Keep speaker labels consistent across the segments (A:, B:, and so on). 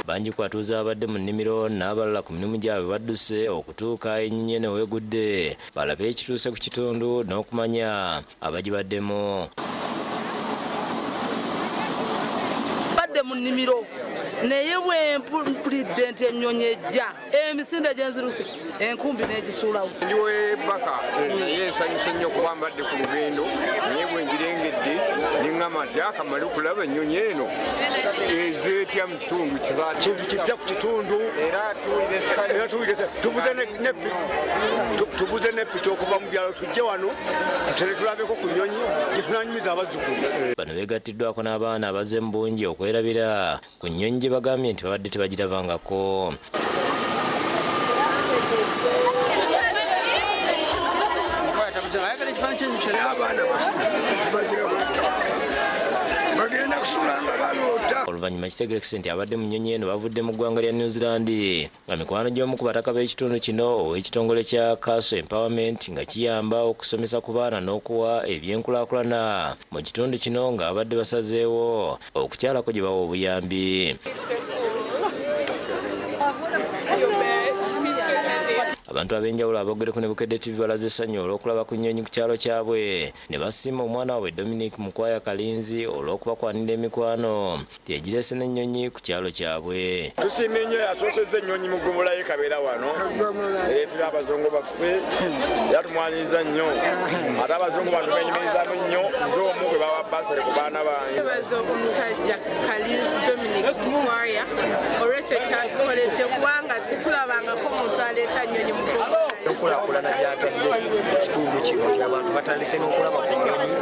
A: Bangi ku batuuze ababadde mu nnimiro n'abalala ku mirimu gyabwe badduse okutuuka ennyonyi eno w'egudde balabe ekituuse ku kitundu n'okumanya abagibaddemu.
B: Mbadde mu nnimiro naye bwe mpulidde nti ennyonyi ejja emisinde gye nziruse enkumbi n'egisuulawo.
C: Ndi w'ebbaka naye nsanyuse nnyo kuba mbadde ku lugendo naye bwe ngirengedde ne ŋŋamba nti akamale okulaba ennyonyi eno ezeetya mu kitundu kiba
D: kintu kipya ku kitundu
C: era tuwulira essanyu.
D: Tuvuze ne piki okuva mu byalo tujje wano tutere tulabeko ku nnyonyi gye tunanyumiza abazzukulu.
A: Bano beegattiddwako n'abaana abazze mu bungi okwerabira ku nnyonyi gye bagambye nti babadde tebagirabangako.
E: Abaana baffe bagenda kusula nga baloota.
A: Oluvannyuma kitegeerekese nti abadde mu nnyonyi eno bavudde mu ggwanga lya New Zealand nga mikwano gy'omu ku bataka b'ekitundu kino ow'ekitongole kya Castle Empowerment nga kiyamba okusomesa ku baana n'okuwa ebyenkulaakulana mu kitundu kino nga babadde basazeewo okukyalako gye bawa obuyambi. Abantu ab'enjawulo aboogereko ne Bukedde TV balaze essanyu olw'okulaba ku nnyonyi ku kyalo kyabwe ne basiima omwana waabwe Dominic Mukwaya Kalinzi olw'okubakwanira emikwano nti egireese n'ennyonyi ku kyalo kyabwe.
C: Tusiimye nnyo yasoosezza ennyonyi mu ggombolola y'e Kabeera wano ereetera abazungu baffe era tumwaniriza nnyo ate abazungu bano benyumirizaamu nnyo nze omu gwe bawa basale ku baana bange.
F: Twebaza omusajja Kalinzi Dominic Mukwaya olw'ekyo kyatukoledde kubanga tetulabangako omuntu aleeta nnyonyi mu ggombolola.
G: Enkulaakulana gy'atadde mu kitundu kino nti abantu batandise n'okulaba ku nnyonyi,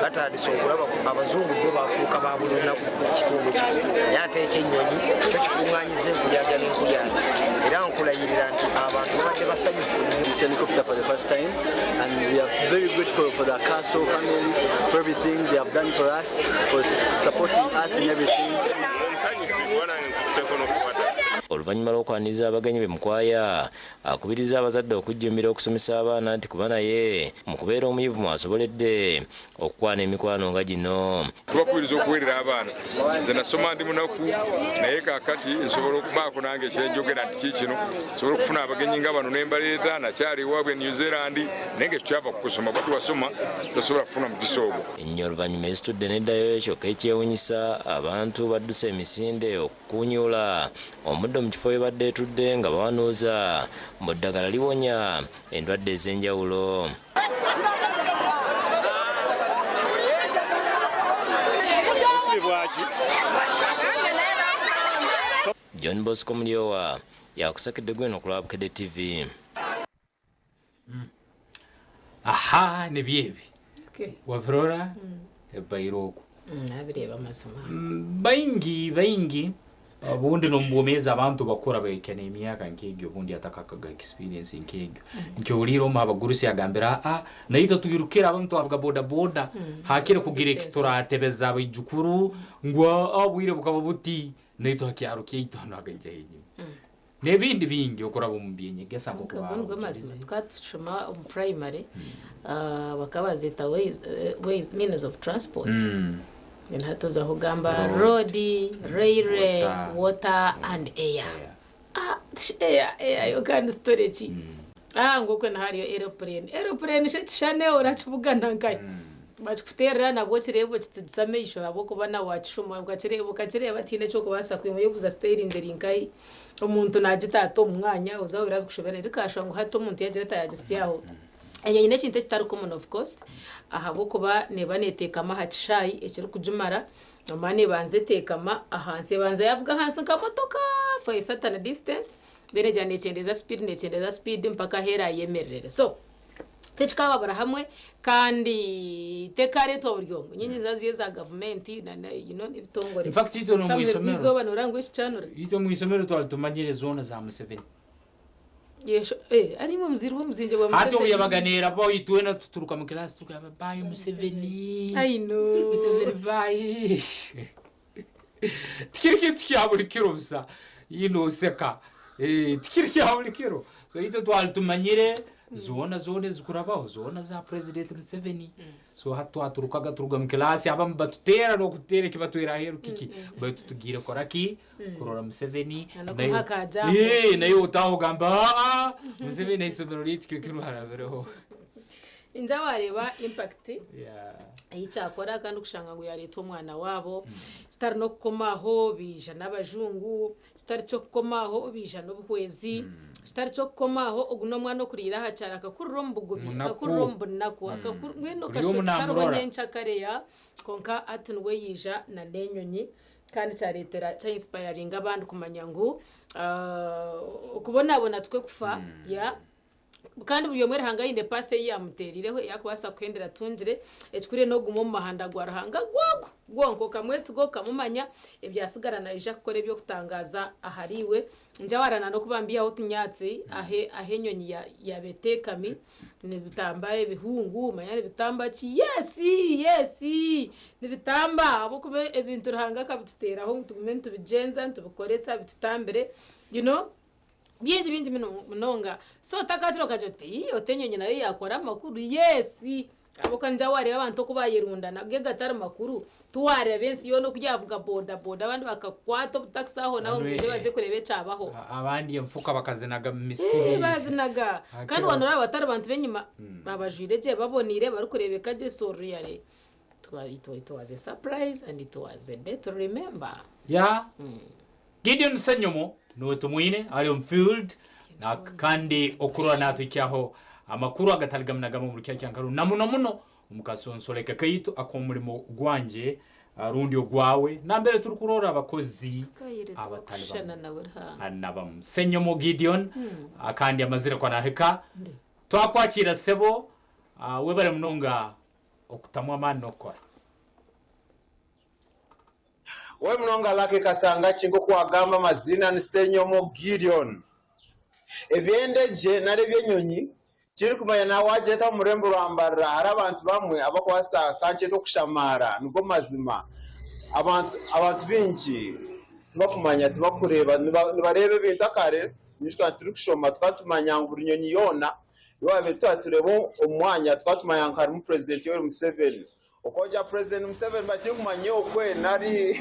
G: batandise okulaba ku abazungu bo bafuuka ba buli lunaku mu kitundu kino, naye ate eky'ennyonyi kyo kikuŋŋaanyiza enkuyanja n'enkuyanja era nkulayirira nti abantu babadde basanyufu nnyo.
H: This helicopter for the first time and we are very grateful for the Castle family for everything they have done for us, for supporting us in everything.
A: Oluvannyuma lw'okwaniriza abagenyi be Mukwaya akubiriza abazadde okujjumbira okusomesa abaana nti kuba naye mu kubeera omuyivu mwasoboledde okukwana emikwano nga gino.
C: Tubakubiriza okuweerera abaana. Nze nasoma ndi munaku naye kaakati nsobola okubaako nange kyenjogera nti kiikino nsobola okufuna abagenyi nga bano ne mbaleeta nakyali ewaabwe New Zealand naye nga ekyo kyava ku kusoma kuba tewasoma tosobola kufuna mukisa ogwo.
A: Ennyo oluvannyuma esitudde n'eddayo kyokka ekyewunyisa abantu badduse emisinde okukuunyuula omuddo mu kifo we badde etudde nga bawanuuza mbu ddagala liwonya endwadde ez'enjawulo. John Bosco Mulyowa yakusakedde gweno ku lwa Bukedde TV.
I: Aha nibyo ebi. Wabirora ebaire okwo.
J: Nabireba amazima.
I: Baingi baingi obundi n'omu bwomeezi abantu bakura bahika n'emyaka nk'egyo obundi atakakaga experience nk'egyo. Nkihuriire omu ha bagurusi agambire aa naitwe twirukire abamu twavuga boda boda hakire kugira eki turatebeza abaijukuru ngu aa obwire bukaba buti naitwe ha kyaro kyaitu hanu hakaija henyini. N'ebindi bingi okuraba omu by'enyegesa nk'oku
J: Nka
I: baaba
J: amazima tukaba tushoma omu primary, bakaba bazeeta ways, means of transport. Then hati oza kugamba
I: Road.
J: road, railway,
I: Water.
J: water and air. Air, air yo kandi story ki? Ngu okwe hariyo aeroplane. Aeroplane shi ekishushani orakibugana nkahi? Bakikuteerera nabwo okireeba okitsigisa amaisho ahabw'okuba nawe wakishoma okakireeba okakireeba tihaine ekyokubaasa kwima oyebuuza siteringi eri nkahi omuntu naagitaata omu mwanya oza ohurira bikushobera rikashusha ngu hati omuntu yaagira ati yaagisyaho. Eine ekintu ekitari common of course ahabw'okuba neeba neeteekama aha kishaayi ekirikugimara omara neebanza eteekama ahansi ebanza yaavuga ahansi nka motoka for a certain distance then egyenda neekyendeeza speed neekyendeeza speed mpaka ahu eraayemererere. So tekikababura hamwe kandi tekareetwa buri omwe nyingi ziba ziri eza gavumenti na you know n'ebitongore.
I: In fact, itwe n'omu isomero.
J: Izooba nooreba ngu ekikyanura.
I: Itwe omu isomero twali tumanyire zoona za Museveni.
J: Yesho, arimwe omuziire w'omuzingi gwa
I: Hati obu
J: Museveni.
I: yabaga neerabaho itwena tuturuka mu class tugamba bye Museveni.
J: I know.
I: Museveni bye. Tikiri kintu kya buri kiro busa. Yino oseka. Tikiri kya buri kiro. So itwe twali tumanyire Zoona zoona ezikurabaho zoona za President Museveni. So hati twaturukaga turuga mu kilaasi abamu batuteera n'okututeera ekibatwire aheeru kiki baitu tugiire kukora ki? Kurora Museveni.
J: Na n'okumuha ka jambo.
I: Ee, naye otaaha ogamba aa Museveni eisomero ryaitu kiro kinu harabireho.
J: Ningira waareeba impact
I: Yeah.
J: ei kyakora kandi kushanga ngu yareeta omwana waabo kitari n'okukoma aho baija n'abajungu Kitari ky'okukoma aho, baija n'obuhwezi. Kitari ky'okukoma aho, ogu n'omwana okuriire aha kyaro akakurira omu bugubi,
I: Munaku.
J: akakurira omu bunaku, akakur- mbwenu
I: Buri omu
J: okashusha oti hariho
I: naamurora.
J: nyenkyakare ya kwonka hati niwe yaija na n'enyonyi kandi kyareetera kya inspiringa abandi kumanya ngu ah, okubonabona tikwo kufa ya Kandi buri omwe Ruhanga aine path ei yamutereireho ei akubaasa kuhendera atungire. Ekikuru n'okuguma omu muhanda gwa Ruhanga gwonka gwonka okamwetsiga okamumanya, ebyatsigara naija kukora eby'okutangaaza ahariiwe. Ningira na n'okuba mbihaho otunyaatsi ahu ahu enyonyi yaaba eteekami, nibitamba ebihungu manya nibitamba ki, yes yes nibitamba ahabw'okuba ebintu Ruhanga akabituteeraho ngu tugume nitubigyenza nitubikoresa bitutambire you know. Bingi bingi munonga so otakakira okagira oti ii oti enyonyi nayo yakora amakuru yes ahabw'okuba ningira wareeba abantu oku bayerundana go gatari makuru tiwareeba ensi yoona oku yavuga boda boda abandi bakakwata obutakisi aho n'aho ngu baije baze kureeba ekyabaho.
I: Abandi enfuka bakazinaga omu misiri.
J: Bazinaga kandi waaba noreeba batari bantu b'enyima babajwaire gye baboneire barikureebeka gye so really it was a surprise and it was a day to remember.
I: Yeah. Gideon Ssenyomo nuwe tumwine ari omu field na kandi okurora natuhikyaho amakuru agatari gamwe na gamwe omuri Kyakyankaru na muno muno omu kasonsoreke kaitu ak'omurimo gwangye rundi ogwawe nambere turikurora abakozi abatari bamwe na bamwe. Ssenyomo Gideon kandi amazire kuba nahika twakwakiira sebo webare munonga okutamu amaani n'okukora.
K: We munonga Lucky Kasangaki nk'oku wagamba amaziina ni Ssenyomo Gideon. Eby'endegye nari eby'enyonyi tirikumanya nawe wagyeta omu rurembo rwa Mbarara hariho abantu bamwe abakubaasa kankyete okushamaara nigo mazima. Abantu abantu baingi tibakumanya tibakureeba nibareeba ebintu akare nitwe twaba turikushoma tukaba tumanya ngu buri nyonyi yoona ei wabaire twaba tureeba omu mwanya tukaba tumanya ngu harimu Purezidenti Yoweri Museveni. Okwogya President Museveni bati tinkumanya okwe nari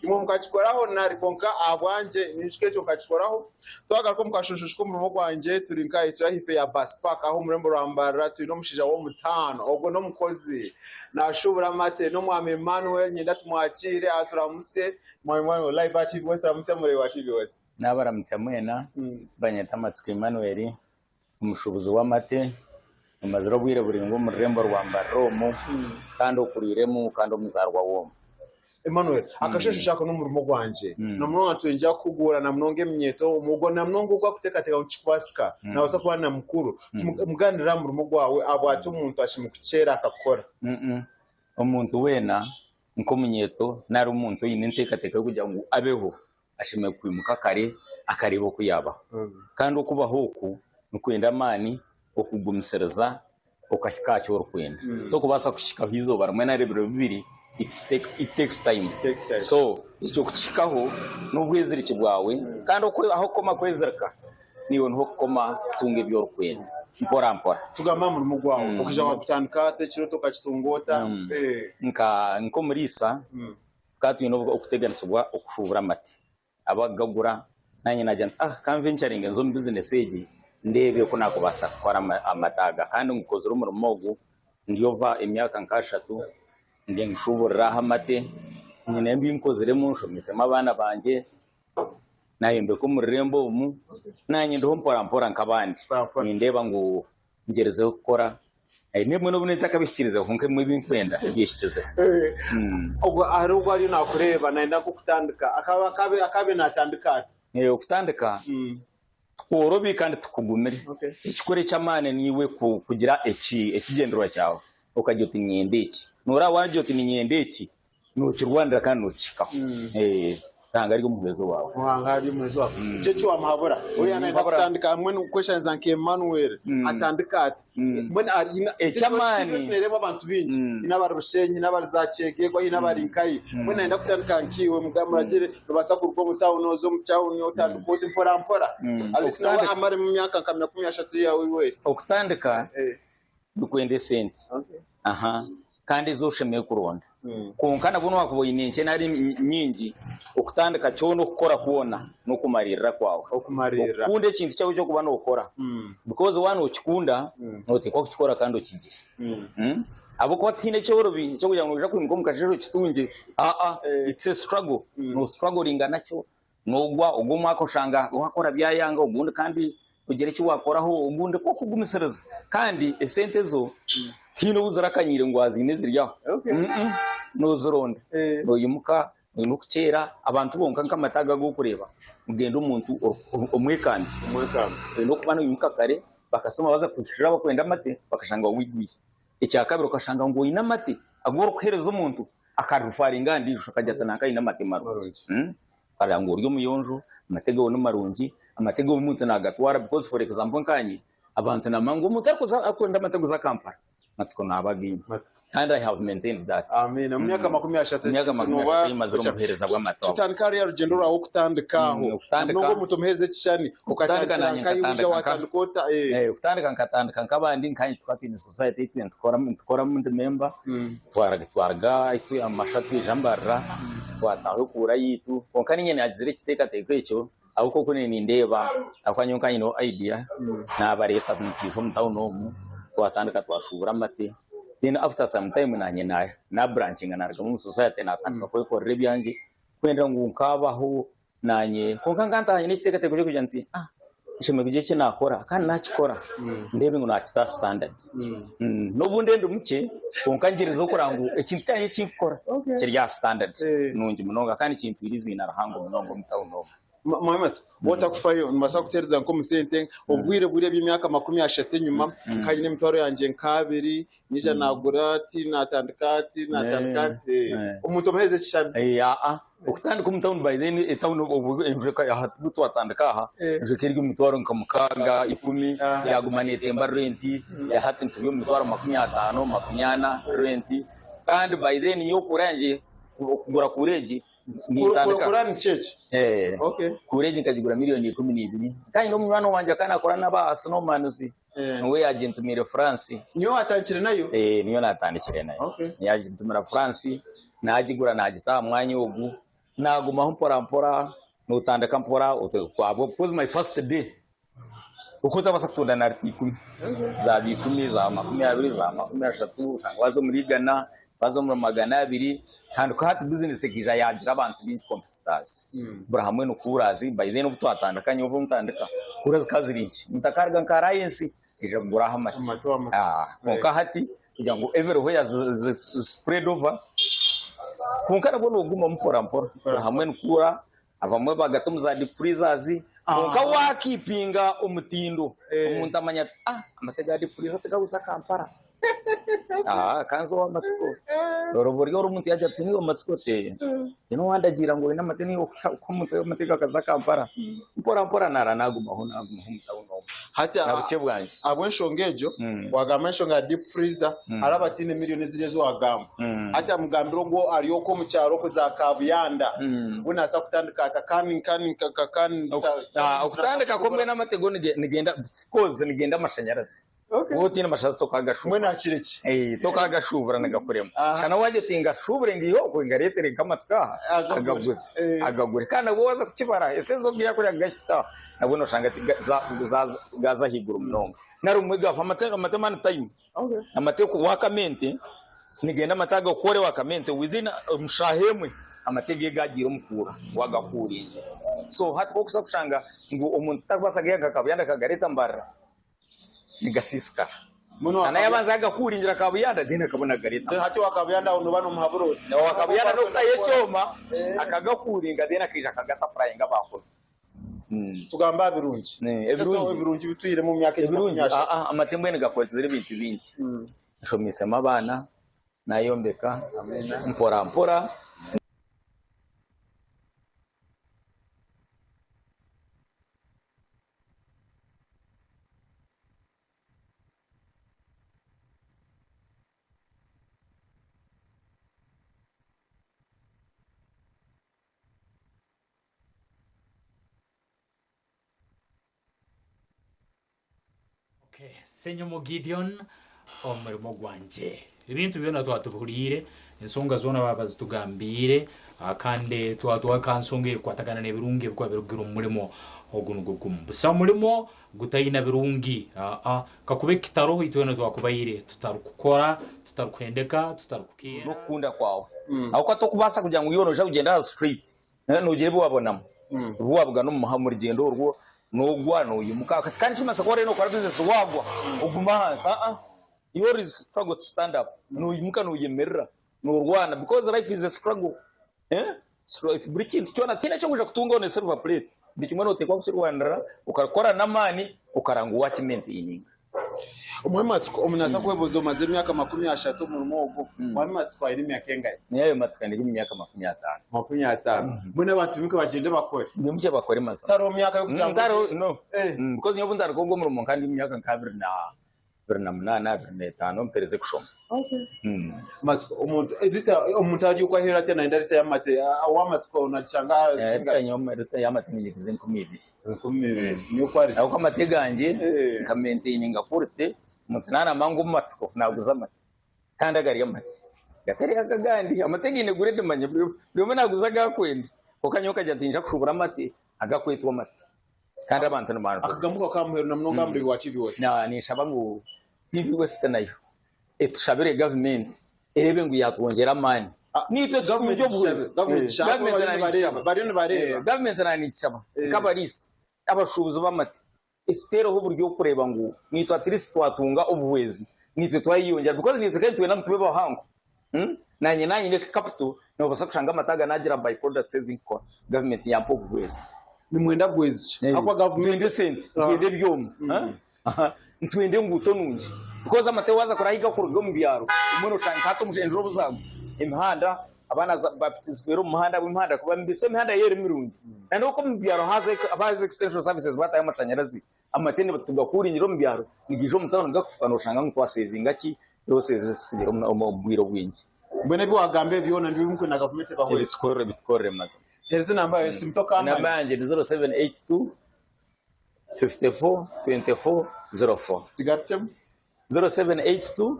K: imwe mukakikoraho nari kwonka ahabwangye ninjuka ekyo nkakikoraho. Twagaruka omu kashonshoki k'omurimo gwangye turi nka turi ahaifo ya Bus Park aho omu rurembo rwa Mbarara twine omushaija w'omutaano ogwo n'omukozi nashuubura amate n'omwami Emmanuel niinyenda tumwakiire aha turamutsye. Mwami Emmanuel live aha TV West ramutsya mureebi wa TV West.
L: Naabaramutsa mwena, banyeta Matsiko Emmanuel. Omushuubuzi w'amate omazire obwire buraingwa omu rurembo rwa Mbarara omu kandi okuriiremu kandi omuzaarwa w'omu.
K: Emmanuel, Akasheshe ako n'omurimo gwangye. Na munonga nitwija kukuguura na munonga eminyeeto ogwo na munonga ogu arikuteekateeka ngu tikikubaasika naabaasa kuba na mukuru. Mugaaniire aha murimo gwawe ahabwaki omuntu ashemereire kukyera akakukora.
L: Omuntu weena nk'omunyeeto nari omuntu oine enteekateeka y'okugira ngu abeho, ashemereire kwimuka kare akareeba oku yaabaho. Kandi okubaho oku nikwenda amaani, okugumisiriza okahika aha ki orikwenda. Torikubaasa kuhikaho eizooba rimwe nari ebiro bibiri, it takes time. So ekyo kukihikaho n'obweziriki bwawe kandi ahu orikukoma kwezirika naiwe niho orikukoma kutunga ebi orikwenda mpora mpora.
K: Tugambe aha murimo gwawe, okaija waagutandika ota, ekirooto okakitunga ota?
L: Nka nk'omuriisa tukaba twine okuteganisibwa okushuubura amate, abakugagura naanye naagira nti ah ka nventuringe nze omu bizinesi egi ndeebe oku naakubaasa kukora amate aga kandi nkozire omurimo ogu ndi ova emyaka nk'ashatu ndi nshuuburira aho amate, nyine ebi nkoziremu nshomeisemu abaana bangye. Naayombeka omu rurembo omu, naanye ndiho mporampora nk'abandi. Nindeeba ngu ngyerizeho kukora n'ebimwe n'obu ntakabihikirize kwonka ebimwe ebi ndikwenda mbihikirize.
K: Ogwo hariho ogu ariyo naakureeba naayenda nk'okutandika akaabaire naatandika ata?
L: Okutandika tikworobi kandi tikugumire. Ekikuru eky'amaani niiwe kugira ekigyendererwa kyawe okagira oti niinyenda eki. Noreeba waagira oti niinyenda eki, nookirwanira kandi nookihikaho. Ruhanga ari omuhwezi waawe.
K: Ruhanga ari omuhwezi waawe. Nikyo eki wamuhabura. Oriya nayenda kutandika hamwe n'okweshaniza nka Emmanuel atandike ata? Mbwenu haine
L: Eky'amaani.
K: Ensi nereebwa abantu baingi. Haine abari Bushenyi, haine abari za Kyegegwa, haine abari Nkayi. Mbwenu nayenda kutandika nkaiwe muragire nobaasa kuruga omu tawuni oze omu tawuni otandike oti mpora mpora. At least nawe amaremu emyaka nka 30 yaawe wesi.
L: Okutandika nikwenda esente. Aha. Kandi ezi oshemereire kuronda. Kwonka nabwo nowakuba oine nkye nari nyingi, okutandika kyona okukora kwona n'okumariirira kwawe. Okukunda ekintu kyawe eki orikuba nokora. Because waaba nokikunda, noteekwa kukikora kandi okigire. Ahabw'okuba tihaine ekyorobi eky'okugira ngu noija kwimuka omu kasheeshe okitungye. Aa, it's a struggle. Nostrugglinga nakyo, nogwa, ogu omwaka oshanga wakora byayanga, ogundi kandi ogira eki wakoraho, ogundi kw'okugumisiriza. Kandi esente ezo tihaine ou zirakanyiire ngu aziine ziri aho. Nozironda, noyimuka, oine okukyera, abantu bonka nk'amate ago agu orikureeba, nigenda omuntu omwekambi. Oine okuba noyimuka kare, bakasitoma baza kuhikirira abakwenda amate, bakashanga wigwire. Ekyakabiri okashanga ngu oine amate agu orikuheereza omuntu, Akarufaringa aha ndiijo akagira ati nanka aine amate marungi. Akagira ngu ori omuyonjo, amate gawe ni marungi, amate gawe omuntu nagatwara because for example nkanye abantu namanya ngu omuntu arikuza arikwenda amate kuza Kampala amatsiko naaba againe kandi I have maintained that.
K: Amiina. Omu myaka 30
L: Emyaka makumi
K: nooba
L: ashatu ei mazire omu buheereza bw'amate obu.
K: Tutandika hariya rugyendo rwawe okutandika aho.
L: Okutandika.
K: Nonga omuntu omuheereza ekishushani
L: Okutandika
K: okatandikira
L: nanye
K: nkahi waija
L: nkatandika nka
K: watandika ota? Eh.
L: Okutandika nkatandika nk'abandi nkanye tukaba twine society ei twine nitukoramu ndi member. Twaruga itwe omu masha twija Mbarara twataaha ekuura yaitu kwonka niinye naagizire ekiteekateeko ekyo ahabw'okuba oku nindeeba ahabw'okuba nyowe nkaba nyineho idea naabareeta nitwija omu tawuni omu twatandika twashuubura amate then after some time naanye naaburankinga naarugamu omu society naatandika kwekorera ebyangye kwenda ngu nkaabaho Naanye kwonka nkaba ntaine ekiteekateeko ky'okugira nti ah nshemereire kugira eki naakora kandi naakikora ndeebe ngu naakita aha standard. N'obu ndi mukye kwonka ngyerizeho kureba ngu ekintu kyangye eki ndikukora kiri aha standard nungi munonga kandi kimpwire eiziina rihango munonga omu tawuni omu.
K: Muhammad, waaba otakufayo nibaasa kukuteereza nk'omu sente obwire buriya eby'emyaka 30 enyima nkaba nyine emitwaro yangye nk'abiri Naija naagura ati, naatandika ati, naatandika ati. Omuntu omuheereza ekishushani.
L: Aa, okutandika omu tawuni by then etawuni obu enju aha obu twatandika aha, enju ekaba eri omu mitwaro nka mukaaga, ikumi, yaaguma neetemba renti, hati turi omu mitwaro 50, 40 renti. Kandi by then nyowe kuura yangye, okugura kuura egi, nintandika.
K: Kuura niki eki?
L: Kuura egi nkagigura miriyoni 12. Nkaba nyine omunywani wangye akaba naakora n'aba Snowmans. Niwe yaagintumiire France.
K: Niyo waatandikire nayo?
L: Ee, niyo naatandikire nayo.
K: Okay.
L: Yaagintumira France, naagigura naagita aha mwanya ogu, naagumaho mpora mpora, nootandika mpora, because my first day, okaba otabaasa kutunda na rita ikumi, zaaba ikumi, zaaba 20, zaaba 30, oshanga waaza omuri igana, waaza omuri 200, kandi ku hati bizinesi ekaija yaagira abantu baingi competitors, buri hamwe ni coolers, by then obu twatandika nyowe obu ntandika, coolers zikaba ziri nkye, omuntu akaruga nka Alliance aija kugura aho amate, kwonka hati kugira ngu everywhere zi spread over, kwonka nabwo nogumamu mpora mpora, buri hamwe ni cooler, abamwe bagata omu za deep freezers, kwonka wakeepinga omutindo, omuntu amanya ati ah amate ga deep freezer tigabuza Kampala. Ah, kanza owa matsiko. Ori buri ori omuntu yagira ati niiwe matsiko te. Tihaine owandagiira ngu oine amate niiwe okuha omuntu amate gakaza Kampala. Mpora mpora naara nagumaho nagumaho omu tawuni omu.
K: Hati
L: Na bukye bwangye.
K: ahabw'enshonga egyo, wagamba enshonga ya deep freezer, hariho abataine million ziri ezi wagamba. Hati amugambire ogwo ari okwo omu kyaro okwo za Kabuyanda, we naaza kutandika ata? Can can can
L: Ah, okutandika kwo mbwenu amate go nigenda of course nigenda amashanyarazi. Waaba otaine mashanyarazi tokaagashuubura.
K: Mbwenu hakiri ki?
L: Tokaagashuubura nigakurema. Shana waagira oti ngashuubure ngaihe okwe ngareetere nk'amatsiko aha agaguze agagure. Kandi nabwo waaza kukibara esente z'okugaiha kuriya kugahitsya aha nabwo nooshanga gaaza ahaiguru munonga. Nari obumwe gafa amate mani time. Amate waakama ente nigenda amate ago ku ori waakama ente within omu shaaha emwe amate ge gaagiire omu kuura waagakuuringire. So hati ku orikuza kushanga ngu omuntu tarikubaasa kugaiha nka Kabuyanda akagareeta Mbarara. nigasiisikara. Shana yabanza yagakuuringira Kabuyanda then akabona kugareeta.
K: Then hati owa Kabuyanda aho nooba nomuhabura oti?
L: Owa Kabuyanda n'okutaho ekyoma akagakuuringa then akaija akagasapurayinga aba kunu.
K: Tugambe aha birungi.
L: Ebirungi.
K: Ebirungi ebi twihiremu omu myaka egi
L: Ebirungi,
K: 30.
L: amate mbwenu gakwetsire ebintu bingi. Nshomeisemu abaana, nayombeka mpora mpora.
I: Ssenyomo Gideon omurimo gwangye. Ebintu byona twatubihuriire, ensonga zoona baaba bazitugambiire kandi twatwara nka nsonga erikukwatagana n'ebirungi ebirikuba birugire omu murimo ogu nigwo gumwe. Busaho murimo gutaine birungi, aa, kakuba eki kitaroho itwena twakubaire tutarikukora, tutarikuhendeka, tutarikukeera.
L: N'okukunda kwawe. Ahabw'okuba tokubaasa kugira ngu iwe noija kugyenda aha straight Noogira ebi waabonamu, ebi waabugana omu rugyendo orwo, noogwa noimuka. Kandi tikimanyisa ku oriyo nookora bizinesi waagwa ogume ahansi, aa, you always struggle to stand up, noimuka nooyemerera, noorwana because life is a struggle, buri kintu kyona tihaine eki orikwija kutunga on a silver plate, buri kimwe nooteekwa kukirwanirira, okakora n'amaani okareba ngu waakimaintaininga.
K: Omwami Matsiko, omuntu naabaasa kwebuuza omaze emyaka 30 omu murimo ogu, Mwami Matsiko aine emyaka engahi?
L: Nyowe Matsiko ndi omu myaka 50.
K: 50. Mbwenu abantu baimuke bagyende bakore?
L: Baimukye bakore mazima.
K: Tihariho myaka y'okugira ngu.
L: Tihariho, no. Because nyowe obu ntandika ogu omurimo nkaba ndi omu myaka nka 28, 25 mperize kushoma.
K: Matsiko, omuntu omuntu ari okwo aheeru ati nayenda lita y'amate, owa Matsiko nagishanga aha zingahi?
L: Nyowe lita y'amate ninyiguza 2000.
K: 2000 niyo quality.
L: Ahabw'okuba amate gangye nka maintaininga quality, omuntu naarama ngu omu Matsiko naaguza amate kandi agari amate gatari aga agandi. Amate gaine grade manya buri omwe naaguza agu arikwenda kwonka nyowe nkagira nti niinyija kushuubura amate agakwetwa amate kandi abantu nibanjurira.
K: Akagamuka kamuheru na munonga aha mureebi wa TV West.
L: Ninshaba ngu TV West nayo etushabire gavumenti ereebe ngu yaatwongyera amaani naitwe tutungye obuhwezi. Gavumenti nayo neekishaba nk'abariisa, abashuubuzi b'amate etuteereho oburyo kureeba ngu naitwe at least twatunga obuhwezi naitwe twayeyongyera because naitwe kandi nitwenda ngu tube bahango. Naanye naanyine capital noobaasa kushanga amate aga naagira by products ezi nkukora gavumenti yampa obuhwezi.
K: Nimwenda buhwezi ki? Ahabw'okuba gavumenti.
L: Nitwenda esente, nitwenda ebyoma. Nitwenda enguuto nungi because amate waaza kureba ahu garikuruga omu byaro obumwe noshanga nka hati enjura obu zaagwa emihanda abaana ba piki zifeera omu muhanda ahabw'emihanda kuba mibi so emihanda yo eri mirungi na n'oku omu byaro haaza extension services baatayo amashanyarazi amate tugakuuringire omu byaro nigaija omu tawuni gakufuka noshanga ngu twasevinga ki losses ezitugire omu bwire obwingi.
K: Mbwenu ebi waagamba ebi byona nibyo ebirikwenda gavumenti ebahwere?
L: Ebitukorere mazima.
K: Heereza enamba yaawe y'esimu tokaamanya.
L: Enamba yangye ni 0782 54 24 04.
K: Kigarukyemu.
L: 0782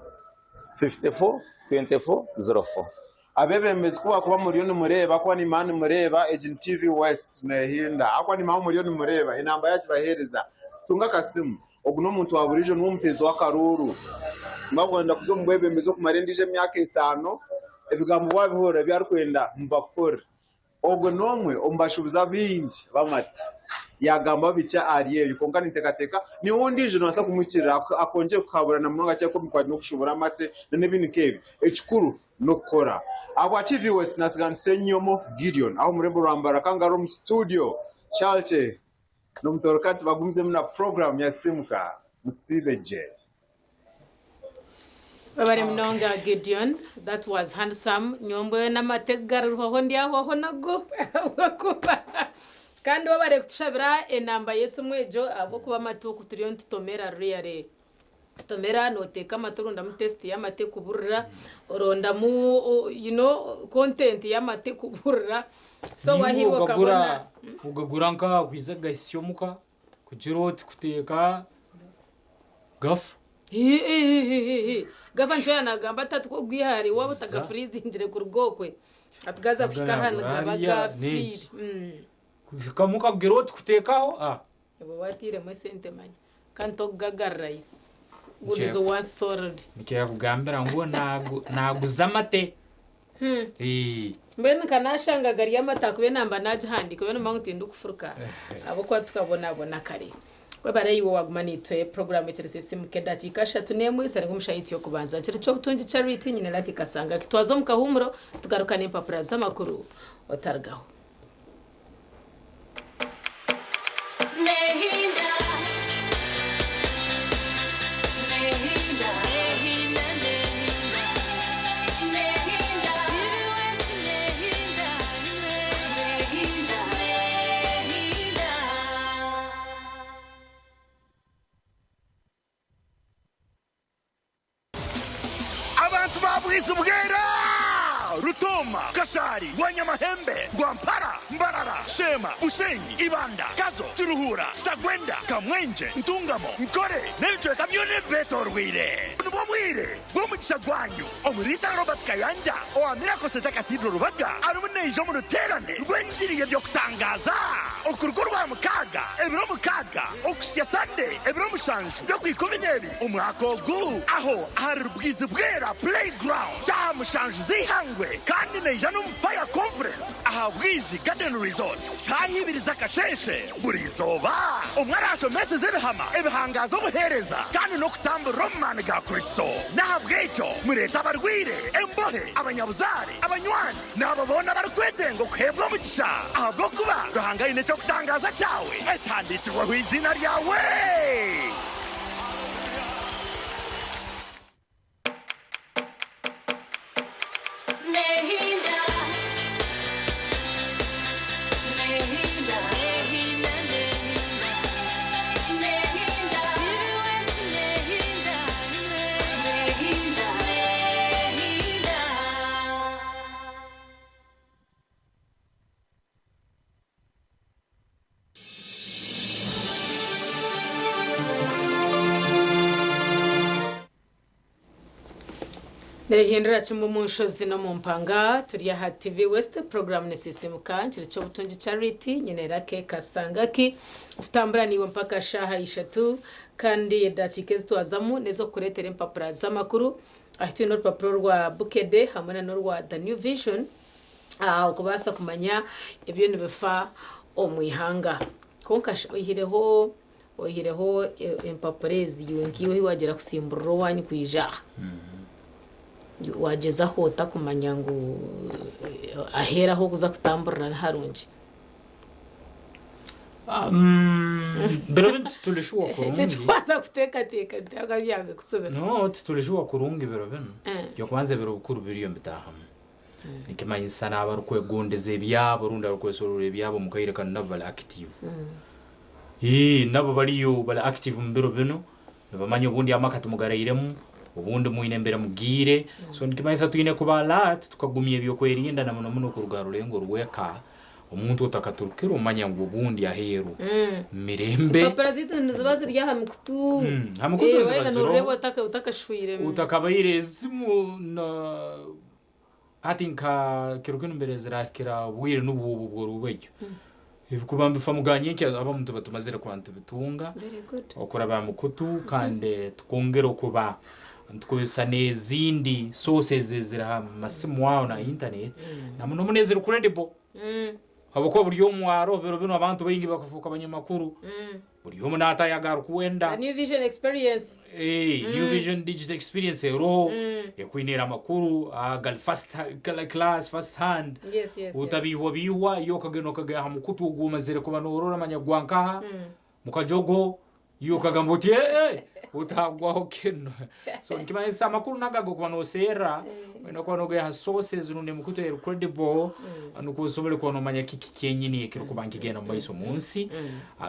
L: 54 24 04.
K: Abeebembezi ku baakuba muriyo nimureeba, ahakuba nimba nimureeba, egi ni TV West neehinda, ahakuba nimba muriyo nimureeba, enamba yaagibaheereza. Tunga akasimu. Ogu n'omuntu wa buriijo, niwe omuteezi w'akaruuru. Mwaba kuza omu bwebembezi okumara endiijo emyaka etaano, ebigambo waabihurira ebi arikwenda mubakukore. Ogwo n'omwe omu bashuubuzi abaingi b'amate. Yaagamba bikye ahari ebyo, kwonka ninteekateeka niiwe ondiijo noobaasa kumuhikirira akongyere kuhabura na munonga akye omu bikwatiraine n'okushuubura amate n'ebindi nk'ebyo. Ekikuru n'okukora. Ahabwa TV West naatsiga Nsenyomo Gideon aha omu rurembo rwa Mbarara Kangaroo omu situdiyo. Charity n'omutooro ka tubagumizemu na puroguraamu ya Simuka Musiibe Gye.
J: Webare munonga Gideon, that was handsome, nyowe mbwenu amate kugarirwaho ndyahwaho nago ahabw'okuba kandi webare kutushabira enamba y'esimu egyo ahabw'okuba amate oku turiyo nitutomera really tomera noteeka amate orondamu taste y'amate kuburira orondamu you know content y'amate kuburira so
I: Ninga
J: wahiirwa
I: ogagura
J: okabona
I: ogagura nka kwija kugahisya omuka kugira oti kuteeka gafa.
J: Hiihiihiihi Gafa nikyo yaanagamba ati ati ogwiha hare waaba otagafurizingire kuruga okwe ati gaaza kuhika aha nigaba gaafiire.
I: Kuhikamu okagira oti kuteekaho ah.
J: Iwe waatairemu esente manya kandi tokugagarurayo good is once sold.
I: Nikyo yakugambira ngu naaguza amate.
J: Mbwenu nka naashanga gari amate ahakuba enamba naagihandiika mbwenu mba ngu tindikufuruka ahabw'okuba tukabonabona kare. Webare iwe owaaguma naitwe puroguraamu ekirisa esimuka edakiika 31 esare nk'omushaaha yaitu y'okubanza. Kiro ky'obutungi Charity nyine Lucky Kasanga kitwaze omu kahuumuro tugaruka n'empapura z'amakuru otarugaho.
E: Abantu ba Bwizibwera! Ruto!
M: Hoima, Kashari, Rwanyamahembe, Rwampara, Mbarara, Sheema, Bushenyi, Ibanda, Kazo, Kiruhura, Kitagwenda, Kamwengye, Ntungamo, Nkore n'ebicweka byona ebibeetooroire. Nibwo bwire bw'omugisha gwanyu. Omuriisa Robert Kayanja owa Miracle Centre Cathedral Rubaga arimu naija omu ruteerane rw'engiri y'eby'okutangaaza okuruga Orwamukaaga ebiro mukaaga okuhitsya Sunday ebiro mushanju by'Okwikumineebiri omwaka ogu aho ahari Rubwizi Bwera Play Ground shaaha mushanju z'eihangwe kandi naija n'omu Fire Conference aha Bwizi Garden Resort shaaha ibiri z'akasheeshe buri izooba. Omwe araashomeseze ebihama ebihangaaza obuheereza kandi n'okutamburira omu maani ga Kristo. N'ahabw'ekyo mureete abarwaire, embohe, abanyabuzaare, abanywani, n'abo boona abarikwetenga okuheebwa omugisha, ahabw'okuba Ruhanga aine eky'okutangaaza kyawe ekihandiikirweho eiziina ryawe.
J: Nehindura kimwe omu nshozi n'omu mpanga. Turi aha TV West, puroguraamu ni Sisiimuka, nkiri Ky'obutungi Charity, nyine Lucky Kasangaki. Tutambura naiwe mpaka shaaha ishatu kandi edakiika ezi twazamu n'ez'okukureetera empapura z'amakuru. Ahi twine orupapura orwa Bukedde hamwe na n'orwa The New Vision okubaasa kumanya ebiriyo nibifa omu ihanga. Kwonka shi oihireho Oihireho empapura ezi iwe nkaiwe ahi waagyera kusimburira owaanyu kwija aha, waagyezaho ota kumanya ngu aheeru ahu orikuza kutamburira ni harungi?
I: Biro binu tituri shuwa
J: Ekyo
I: kurungi.
J: eki waaza kuteekateeka ntihaga byange kusubira.
I: No, tituri shuwa kurungi biro binu.
J: Eh.
I: Eky'okubanza ebiro bikuru biriyo nibitaahamu. Nikimanyisa n'abarikwegondeza ebyabo rundi abarikwesoroora ebyabo omu kaire kanu nabo bari active. Ii, nabo bariyo bari active omu biro binu, nibamanya obundi amaka timugarairemu, obundi mwine embere mugiire, so nikimanyisa twine kuba alert tukagumya eby'okwerinda na muno muno kuruga aha rurengo rw'eka, omuntu otakaturukire omanya ngu obundi aheeru mirembe.
J: Empapura zaitu niziba ziri aha mikutu.
I: Aha mikutu
J: Eh,
I: niziba
J: waayenda
I: ziriho.
J: noorureeba otakashwiremu.
I: Otakabaire esimu na hati nka kiro kinu mbere zirakira obwire nubwo obu bw'orubegyo. Ebikuba nibifa mu ga nyenkya abamu tuba tumazire kuba nitubitunga
J: Very good.
I: okuraba aha mukutu kandi tukongera okuba nitukozesa n'ezindi sources eziri aha masimu aho na internet na muno muno eziri credible habwokuba buri omwe aroho biro binu abantu baingi bakafuuka abanyamakuru buri omwe naatayo agu arikwenda.
J: A New Vision Experience.
I: Eh, New Vision Digital Experience eroho ekwiniire amakuru agari first class, first hand.
J: Yes, yes, yes.
I: Otabiihwabiihwa, iwe okagenda okagenda aha mukutu ogu omazire kuba noorora manya gwa nkaha, mukajogo, iwe okagamba oti eh, otagwaho kinu. So nikimanyisa amakuru nago agokuba nooserra, oine kuba noogaiha ha sources rundi emikutu eri credible, nukwo osobole kuba noomanya kiki kyenyini ekirikuba nikigenda omu maiso omu nsi.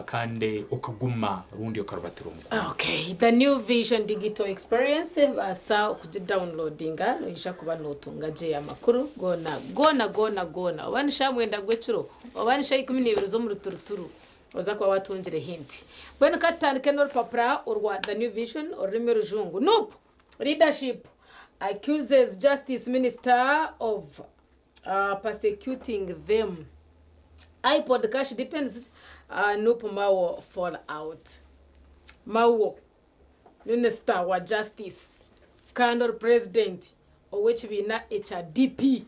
I: Kandi okaguma rundi okarubatira omu kwo.
J: Okay, the New Vision Digital Experience baasa okugidownloadinga noija kuba notunga gye amakuru goona goona goona goona oba ni shaaha mwenda gw'ekiro oba ni shaaha 12 z'omu ruturuturu oza kuba watungire hint. Mbwenu ka tutandike n'orupapura orwa The New Vision orurimi orujungu. Nup leadership accuses Justice Minister of persecuting them. Ipod cash depends Nup Mao fall out. Mao Minister wa Justice kandi ori President ow'ekibiina ekya DP.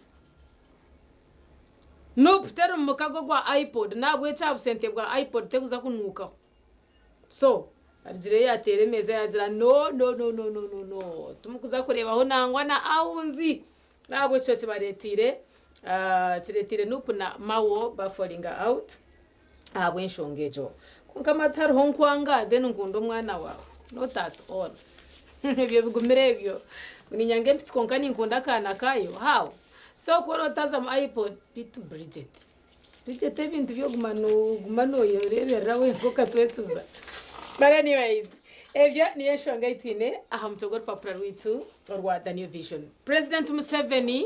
J: Nup teri mu mukago gwa Ipod nahabwekyo aha busente bwa Ipod tekuza kunuukaho. So arugireyo yateera emeeza yaagira no no no no no no no timukuza kureebaho nangwa na aunzi. N'ahabw'ekyo kibareeteire kireeteire Nup na Mao bafolinga out ahabw'enshonga egyo. Kwonka mati hariho nkwanga then nkunda omwana waawe. Not at all. Ebyo bigumire ebyo. Ngu niinyanga empitsi kwonka ninkunda akaana kaayo? How? So ku orootazamu ipod beitu Bridget. Bridget ebintu bye oguma noguma noyereeberera wenka okatwesiza. But anyways, ebyo niyo enshonga ei twine aha mutwe gw'orupapura rwaitu orwa The New Vision. President Museveni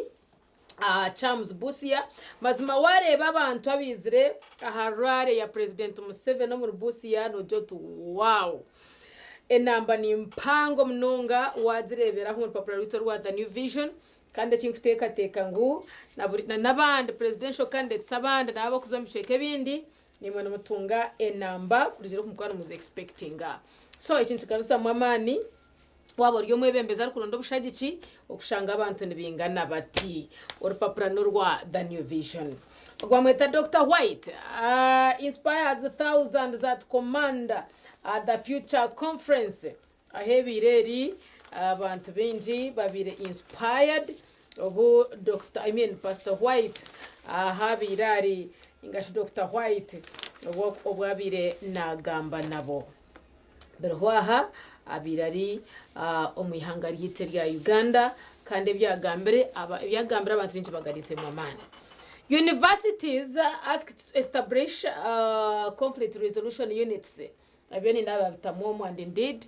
J: Aha Charms Busia. Mazima wareeba abantu abaizire aha rally ya President Museveni omuri Busia nogira oti wow! Enamba ni mpango munonga wagireebera omu rupapura rwaitu orwa The New Vision kandi eki nkuteekateeka ngu na n'abandi presidential candidates abandi nabo abarikuza omu bicweka ebindi naimwe nimutunga enamba kurugiirira oku mukuba nimuzi expectinga. So eki nikigaruzamu amaani. Waaba ori omwebembezi arikuronda obushagiki, okushanga abantu nibaingana bati. Orupapura n'orwa The New Vision. Rwamweta Dokita White inspires thousands at Command the Future Conference. Ahu ebaire eri, abantu baingi babaire inspired obu Dokita, I mean Pastor White ahu abaire ari, ningashi Dokita White obu abaire naagamba nabo. Biriho aha abaire ari omu ihanga ryaitu erya Uganda kandi ebi agambire ebi agambire abantu baingi bagariizemu amaani. Universities asked to establish conflict resolution units Ebyo nindeeba babitamu omu and indeed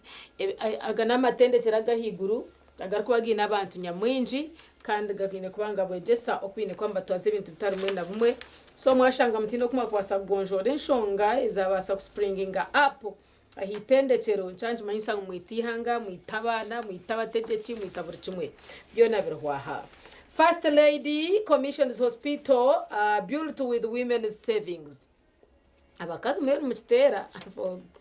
J: aga n'amatendekyero ag'ahaiguru agarikuba gaine abantu nyamwingi kandi gaine kuba nigabwegyesa oku baine kuba nibatwaza ebintu bitari bimwe na bimwe. So mwashanga mutiine oku mwakubaasa kugonjoora enshonga ezabaasa kuspringinga up aha itendekyero, nikyo nikimanyisa ngu mwita eihanga, mwita abaana, mwita abategyeki, mwita buri kimwe. Byona birihwa aha. First Lady commissions hospital built with women's savings. Abakazi mbwenu nimukiteera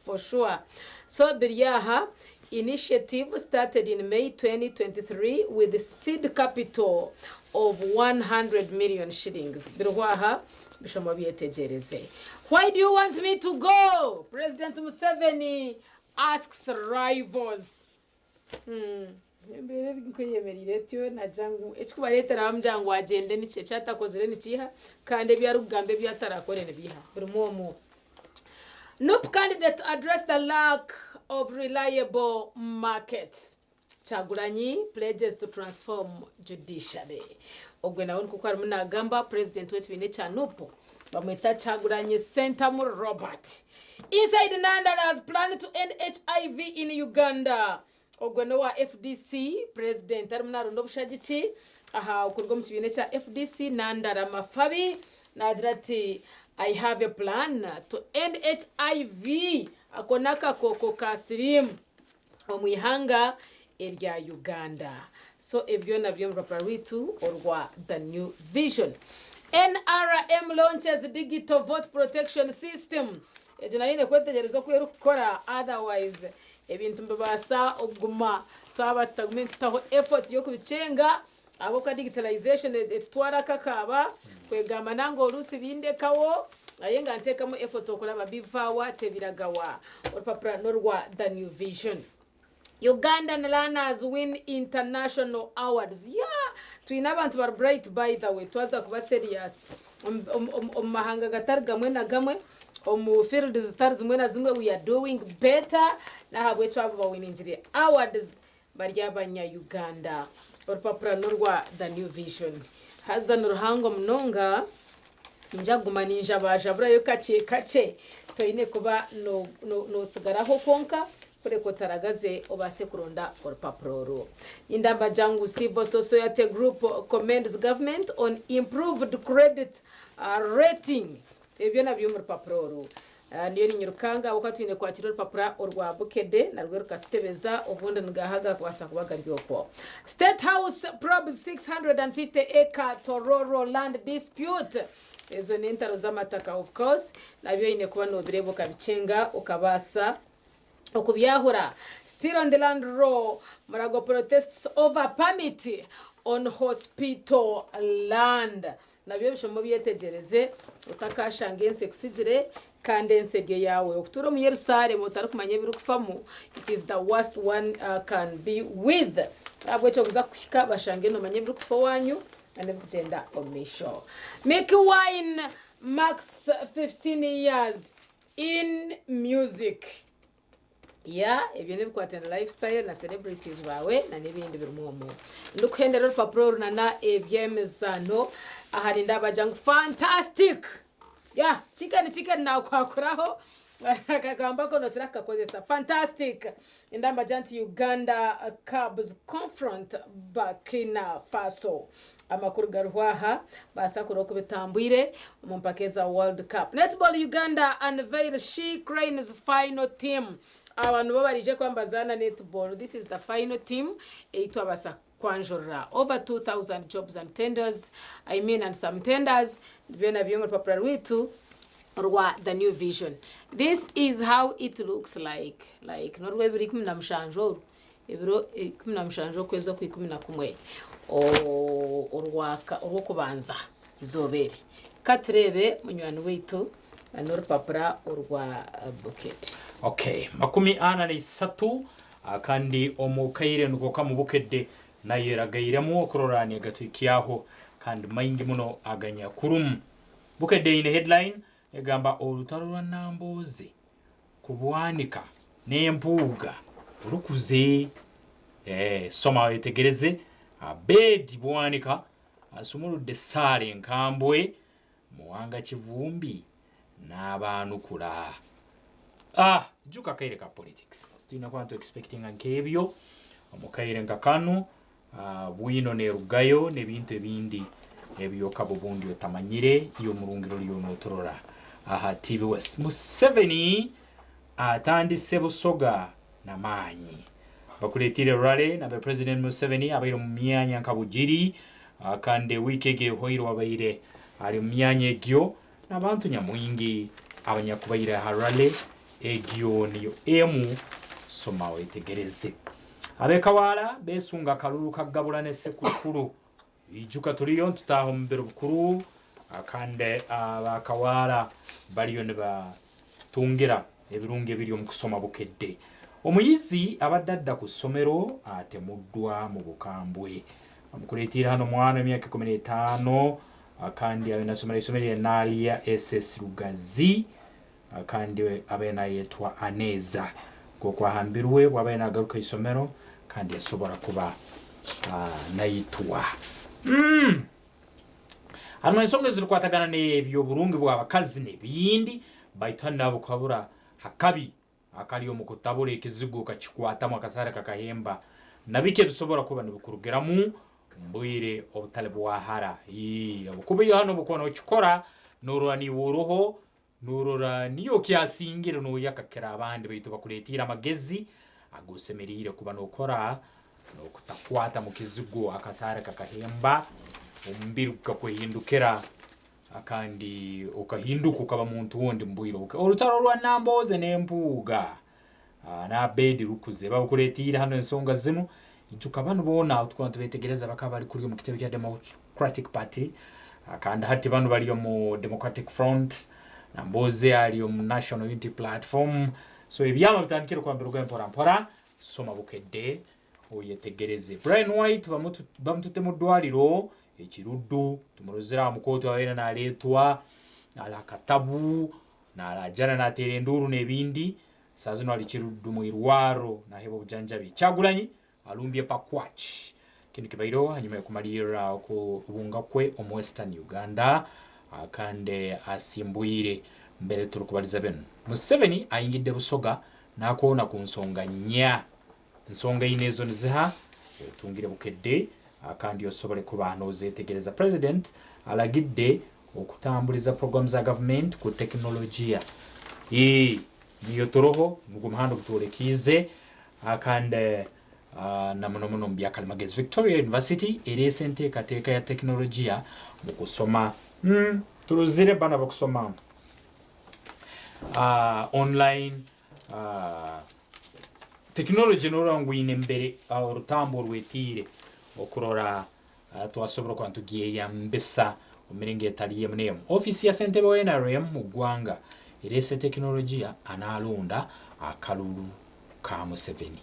J: for sure. So biri aha, initiative started in May 2023 with seed capital of 100 million shillings. Biriho aha, bishoma obyetegyereze. Why do you want me to go? President Museveni asks rivals. Embeera eri nk'eyemereire etyo nagira ngu ekirikubareetera bamugira ngu agyende niki? Eki atakozire nikiiha? Kandi ebi arikugamba ebi atarakore nibiiha? Birimu omwo. Nup candidate to address the lack of reliable markets. Kyagulanyi pledges to transform judiciary. Ogwe nawe nikwo oku arimu naagamba, purezidenti w'ekibiina ekya Nup bamweta Kyagulanyi Ssentamu Robert. Inside Nandala's plan to end HIV in Uganda. Ogwe n'owa FDC, Purezidenti arimu naronda obushagiki aha okuruga omu kibiina ekya FDC, Nandala Mafabi naagira ati, I have a plan to end HIV, ako n'akakooko ka siriimu, omu ihanga erya Uganda. So ebi byona biri omu rupapura rwaitu orwa The New Vision. NRM launches digital vote protection system. Egyo nayo eine kwetegyereza oku erikukora otherwise ebintu nibibaasa okuguma twaba tutagumire nitutaho effort y'okubikyenga ahabw'okuba digitalization etutwara akakaaba kwegamba nangwa oruusi bindekawo aye nga nteekamu effort okuraba bivaawa tebiragawa. Orupapura n'orwa The New Vision. Ugandan learners win international awards yeah twine abantu bari bright by the way twaza kuba serious omu mahanga gatari gamwe na gamwe omu field zitari zimwe na zimwe we are doing better nahabwekyo abo bawiningire awards bari abanya Uganda orupapura norwa the new vision haza niruhango munonga Ninza kuguma ninjabajaburayo kakye kakye. Toine kuba notsigaraho kwonka, kureka otaragaze obaase kuronda orupapura oru. Nindamba ngu Civil Society Group commends government on improved credit rating. Ebyo byona biri omu rupapura oru. Ndiyo ninyirukanga ahabw'okuba twine kwakira orupapura orwa Bukedde narwo rukatutebeza obundi nigaha agakubaasa kuba gari okwo. State House probes 650 acre Tororo land dispute. Ezo n'entaro z'amataka of course nabyo oine kuba nobireeba okabikyenga okabaasa okubyahura. Still on the land row, Murago protests over permit on hospital land. Nabyo ebishomo obyetegyereze, otakaashanga ensi ekutsigire kandi ensi eri eyaawe. Okutuura omu Yerusaalemu otarikumanya ebirikufamu, it is the worst one can be with. N'ahabw'ekyo okuza kuhika bashange noomanya ebirikufa owaanyu n'ebirikugyenda omu maisho. Mikie Wine marks 15 years in music. Yeah, ebyo n'ebikwatiraine na lifestyle na celebrities baawe na n'ebindi birimu omwo. Ndikuhendera orupapura oru na na eby'emizaano aha nindabagira ngu fantastic! Yeah, chicken chicken nakwakuraho. Akagambo ako nokira kukakozesa. Fantastic. Endamba nti Uganda Cubs confront Burkina Faso. Amakuru gariho aha baasa kureba oku bitambwire omu mpaka eza World Cup. Netball Uganda unveil She Cranes final team. Aba nibo baraije kuba nibazaana netball. This is the final team ei twabaasa kwanjurira. Over 2,000 jobs and tenders, I mean and some tenders, byona biri omu rupapura rwaitu rwa The New Vision. This is how it looks like. Like n'orw'ebiro 17 oru, ebiro 17 okwezi okwa 11 orwaka orw'okubanza izooba eri. Ka tureebe munywani waitu n'orupapura orwa Bukedde.
I: Okay, 43 kandi omu kaire nuko kamu Bukedde nayo eragairemu okurora negatuhikyaho kandi maingi muno aganyakurumu. Bukedde eine headline egamba orutaro rwa Nambooze kubwanika n'empuuga rukuze. Eh, soma wetegereze. Abedi Bwanika asumuludde essaala enkambwe Muwanga Kivumbi n'abaanukula. Ah, juka kaire ka politics. Tulina kuba ntu expectinga nk'ebyo omu kaire nka kanu. Bwino nerugayo n'ebintu ebindi ebyokaba obundi otamanyire iwe omurungiro oriyo noturora aha TV West. Museveni atandise Busoga n'amaanyi. Bakureetiire rally nambere President Museveni abaire omu myanya nka Bugiri kandi wiiki egi ehwaire abaire ari omu myanya egyo n'abantu nyamwingi abanyakubaire aha rally egyo niyo emu soma oyetegereze. Ab'e Kawaala besunga akaruru kagabura ne Ssekukulu. Ijuka turiyo nitutaaha omu biro bikuru kandi aba Kawaala bariyo nibatungira ebirungi ebiri omu kusoma Bukedde. Omuyizi abadde adda ku ssomero atemuddwa mu bukambwe. Bamukureetiire hano omwana w'emyaka 15 kandi abe nasomera isomero erya Naalya SS Lugazi kandi abe nayetwa Aneeza nk'oku ahambirwe bwabaire nagaruka isomero kandi yasobora kuba naitwa. Harimu ensonga ezirikwatagana n'eby'oburungi bw'abakazi n'ebindi baitu hanu nabukabura hakabi akari omu kutabura ekizigo okakikwatamu akasaare kakahemba na biki ebisobora kuba nibikurugiramu omu bwire obutali bwa hara. Habwokuba iwe hanu obu okuba nokikora norora niiwe oroho norora niiwe okyasingire noyakakira abandi baitu bakuleetiire amagezi agosemeriire kuba nokora n'okutakwata mu kizigo akasaare kakahemba omubiri gukakuhindukira kandi okahinduka okaba muntu wundi mu bwire obuke. Orutaro rwa Nambooze n'empuuga n'Abedi rukuze babukuleetiire hanu ensonga zinu. Ijuka banu boona tukuba nitubetegereza bakaba bari kuri omu kitebe kya Democratic Party kandi hati banu bari omu Democratic Front, Nambooze ari omu National Unity Platform. So ebyama bitandikire kuba nibirugayo mpora mpora. Soma Bukedde oyetegereze. Brian White bamutute mu ddwaliro e Kiruddu tumurozire aha mukooti abaire nareetwa ari akatabu narajana nateera enduuru n'ebindi saaha zinu ari Kiruddu mu irwaro naheebwa obujanjabi. Kyagulanyi alumbye Pakwach. Kinu kibaireho hanyuma y'okumariirira okubunga kwe omu Western Uganda kandi asimbwire mbere turikubariza binu. Museveni ayingidde Busoga nakoona ku nsonga nnya. Ensonga ina ezo niziha otungire Bukedde kandi osobole kuba nozetegereza. President alagidde okutambuliza program za gavumenti ku tekinologiya. Ii niyo turoho nugwo muhanda ogutworekiize kandi na muno muno omu byakarimagezi. Victoria University ereese enteekateeka ya tekinologiya omu kusoma. Turozire banu abakusoma online tekinology norora ngu eine mbere orutambu orwetiire okurora twasobora kuba nitugyeyambisa omu miringo etari emu n'emu. Ofiisi ya ssentebe wa nrm mu ggwanga ereese tekinologiya anaalonda akaruru ka Museveni.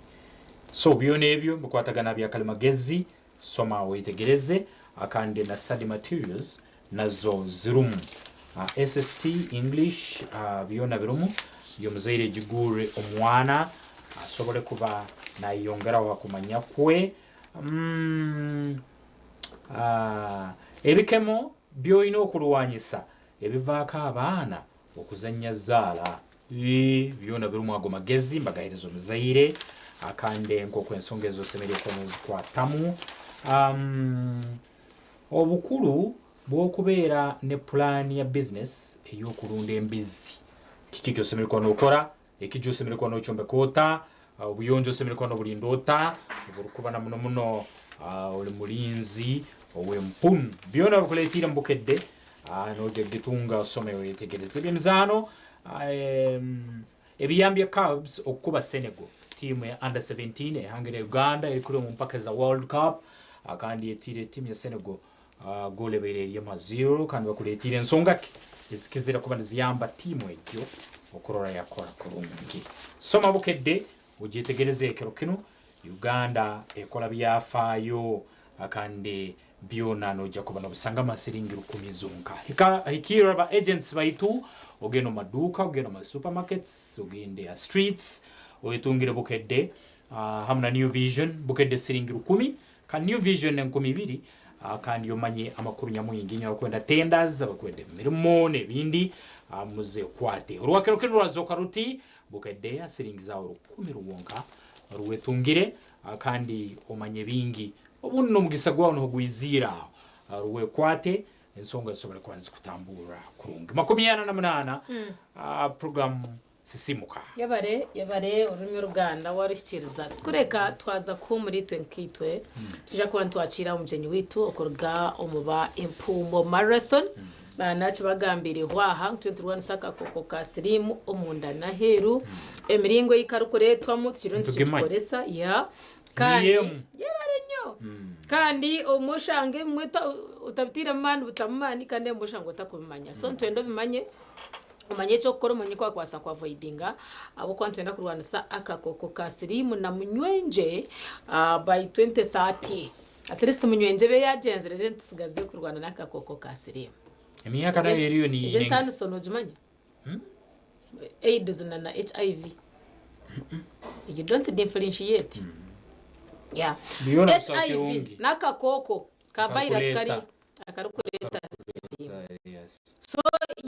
I: So byona ebyo bikwatagana bya karimagezi soma oyetegereze kandi na study materials nazo zirumu. SST, English byona birumu y'omuzaire egigurre omwana asobole kuba nayeyongeraho ha kumanya kwe. Ebikemo by'olina okulwanyisa ebivaako abaana okuzannya zzaala. Byona birimu ago magezi mbagahereza omuzaire kandi nk'oku ensonga ezo osemeriire kuba nozikwatamu. Obukuru bw'okubeera ne pulaani ya bizinesi ey'okurunda embizi. Kiki eki osemeriire kuba nokora? Ekiju osemeriire kuba nokyombeka ota? Obuyonjo osemeriire kuba noburinda ota? Obu orikuba na muno muno oli murinzi ow'empunu. Byona babikuletiire omu Bukedde, noija kugitunga osome oyetegereze. Eby'emizaano, ebiyambi bya Cubs okukuba Senegal, tiimu ya under 17 eihanga rya Uganda erikuri omu mpaka za World Cup kandi etiire tiimu ya Senegal goolo ebaire eri emu ha zero kandi bakuletiire ensonga ki ezikizire kuba niziyamba tiimu egyo okurora yakora kurungi. Soma Bukedde ogyetegereze ekiro kinu Uganda ekora byafaayo kandi byona noija kuba nobisanga aha siringi 1000 zonka. Hikirra ba agents baitu, ogende omu maduuka, ogende omu supermarkets, ogende aha streets, oyetungire Bukedde hamu na New Vision. Bukedde siringi 1000 kandi New Vision 2000 kandi omanye amakuru nyamwingi inywe abakwenda tenders, abakwenda emirimo n'ebindi, muze okwate. Orwakiro kinu rwazoka ruti Bukedde aha siringi zaawe 1000 rwonka ruwetungire kandi omanye bingi. Obundi n'omugisa gwawe niho gwiziire aho, ruwekwate ensonga zisobole kuba nizikutamburra kurungi. 48 program Sisimuka.
J: Yebare yebare orurimi oruganda waruhikiriza. Kureka twaza kuhuumura itwe nkaitwe, twija kuba nitwakiira omugyenyi waitu okuruga omu ba Empuumo Marathon. Nakibagambiireho aha ngu turiyo niturwanisa akakooko ka siriimu omunda n'aheeru. Emiringo ei karikureetwamu tukiriyo
I: Nitugimanya.
J: nitugikoresa yeah. Kandi
I: Niyemu.
J: yebare nnyo. Kandi obumwe oshanga ebimwe otabiteiremu maani butamu maani kandi ebimwe oshanga otakubimanya. So nitwenda obimanye, omanye eky'okukora, omanye oku wakubaasa ku avoidinga ahabw'okuba nitwenda kurwanisa akakooko ka siriimu na munywengye by 2030. At least munywengye ebe yaagyenzire then tutsigaze kurwana n'akakooko ka siriimu.
I: Emyaka nayo eriyo ni
J: Egyo entaaniso noogimanya? AIDS na na HIV. You don't differentiate. Yeah.
I: Byona busaho
J: HIV
I: kirungi.
J: n'akakooko ka virus kari
I: Akarikureeta.
J: akarikureeta siriimu.
I: Yes.
J: So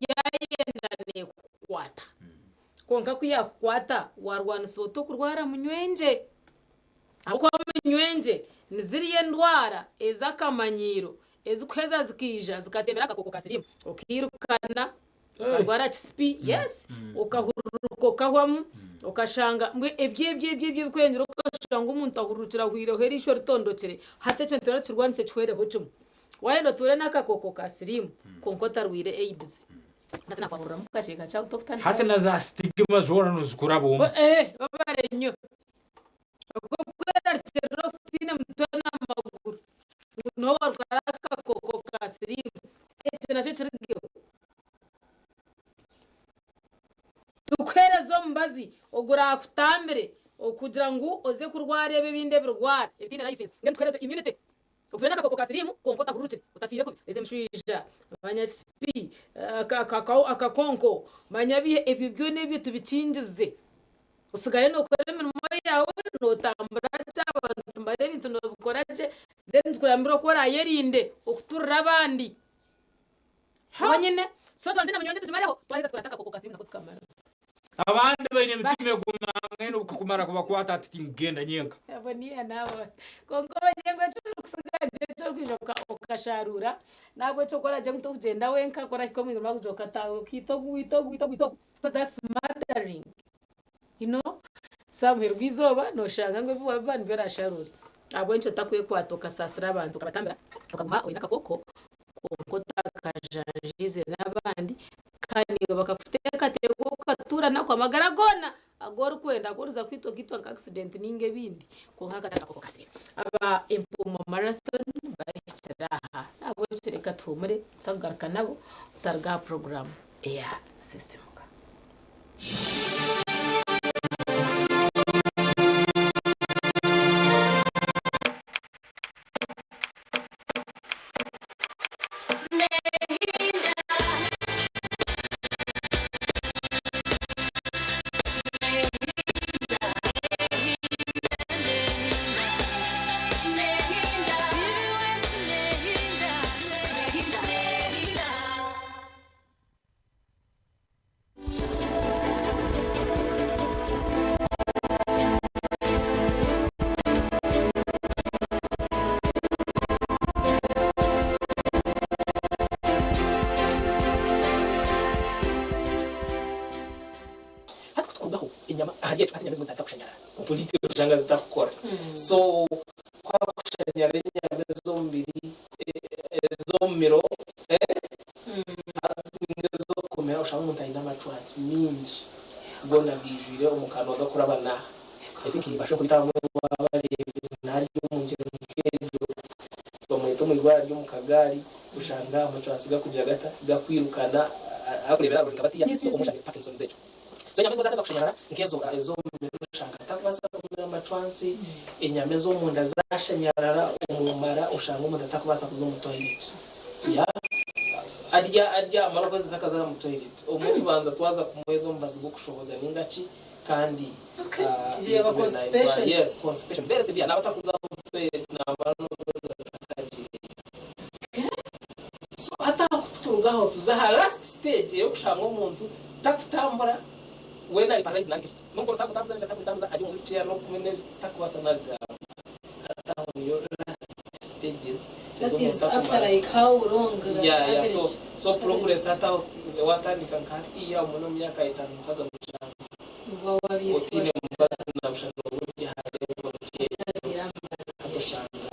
J: yaayenda neekukwata. Kwonka ku yaakukwata waarwanisa ota okurwara munywengye? Ahabw'okuba munywengye niziriya endwara ez'akamanyiiro ezikuheza zikaija zikatembera akakooko ka siriimu okairukana okarwara kisipi, yes, okahururuka okahwamu okashanga mbwe ebyo ebyo ebyo ebyo ebikweyongyera okashanga omuntu ahururukire ahwireho eriisho ritondokire. Hati ekyo nitwenda tukirwanise kihwereho kimwe. Waayenda otuure n'akakooko ka siriimu kwonka otarwaire AIDS. Hati nakwahuriramu kakye kakye aho tokutandikira.
I: Hati na za stigma zoona nozikuraba omu.
J: Webare nnyo. Okwerarikirira okutiine mutwe na maguru ngu niho warwara akakooko ka siriimu, ekyo nakyo kirugeho. Tukuheereze omubazi ogurakutambire okugira ngu oze kurwara ebi ebindi ebirwara ebitaine license. Mbwenu tukuheereze immunity. Otuure n'akakooko ka siriimu kwonka otahururukire, otafiire kubi. Ezi emishwija, manya kisipi, akakonko, manya bihe, ebyo byona ebyo tubikingize. Osigare nookora emirimo yaawe, nootambura gye, abantu nibareeba ebintu noobikora gye, then tukurambire oku oraayerinde okuturira abandi. Wanyine, so twanze na munywani tukimareho, twaheza tukwata akakooko ka siriimu nako tukamaraho.
I: Abandi baine emitima egumangane obukakumara kubakwata ati tingugenda nyenka.
J: Abo niiha naabo. Kwonka omanye ngu eki orikusiga gye eki orikwija okasharuura, nabwo eki okora gye ngu torikugyenda wenka, ku orahika omu ihamba kugira okataaha okaita ogu waita ogu waita ogu waita ogu because that's murdering. You know? So aha muheru gw'eizooba nooshanga ngu ebi waabiba nibyo oraasharuure. Ahabw'enki otakwekwata okasaasira abantu okabatambira okaguma oine akakooko kwonka otakajanjaize n'abandi kandi iwe bakakuteekateeka okatuura nako amagara goona agu orikwenda agu orikuza kwitwa okaitwa nka accident ninga ebindi kwonka akatari akakooko ka siriimu. Aba Empuumo Marathon bahikire aha nahabwekyo reka tuhuumure tuza kugaruka nabo tutaruga aha puroguraamu eya Sisimuka.
N: Enyama ahari ekyo hati enyama ezimwe zitandika kushanyarara completely oshanga zitakukora. So ku hakushanyarara enyama ez'omubiri ez'omumiro ninga ez'okukumira oshanga omuntu aine amacwansi mingi goona gaijwire omu kanwa gakuraba n'aha. I think bashwenkuru itwe abamwe wabareebire nari omu ngyero nk'egyo bamweta omu irwariro ry'omu kagaari oshanga amacwansi gakugira gata gakwirukana ahakureebera aha rubaju nka batiya so obumwe oshanga Parkinson's egyo. So enyama ezimwe zatandika kushanyarara nk'ezo ez'omumiro oshanga atakubaasa kumira amacwansi, enyama ez'omunda zashanyarara omu mara oshanga omuntu atakubaasa kuza omu toilet. Yeah arya arya amara okwezi atakazaga mu toilet. Obumwe tubanza twaza kumuheeza omubazi gw'okushohoza ninga ki kandi
J: Okay. Egyo yaba constipation.
N: Yes, constipation very severe naaba atakuza mu toilet namara n'okwezi atakagiireyo. So hati aho kuturugaho tuza aha last stage ey'okushanga omuntu takutambura weena ari paralyzed nanka ekiti n'omukono takutambuza n'ekiti takubitambuza ari omu wheelchair n'okumwe takubaasa n'akugamba. Hati aho niyo last stages
J: That is
N: ez'omuntu
J: after
N: akumara.
J: like how long like
N: Yeah, yeah, so
J: average?
N: so progress hati aho watandika nka hatiya omwe n'omu myaka etaano mukaga mushanju
J: Oba wabiire
N: otiine mubazi na bushana obundi hariho
J: Otagira amazi.
N: Hati oshanga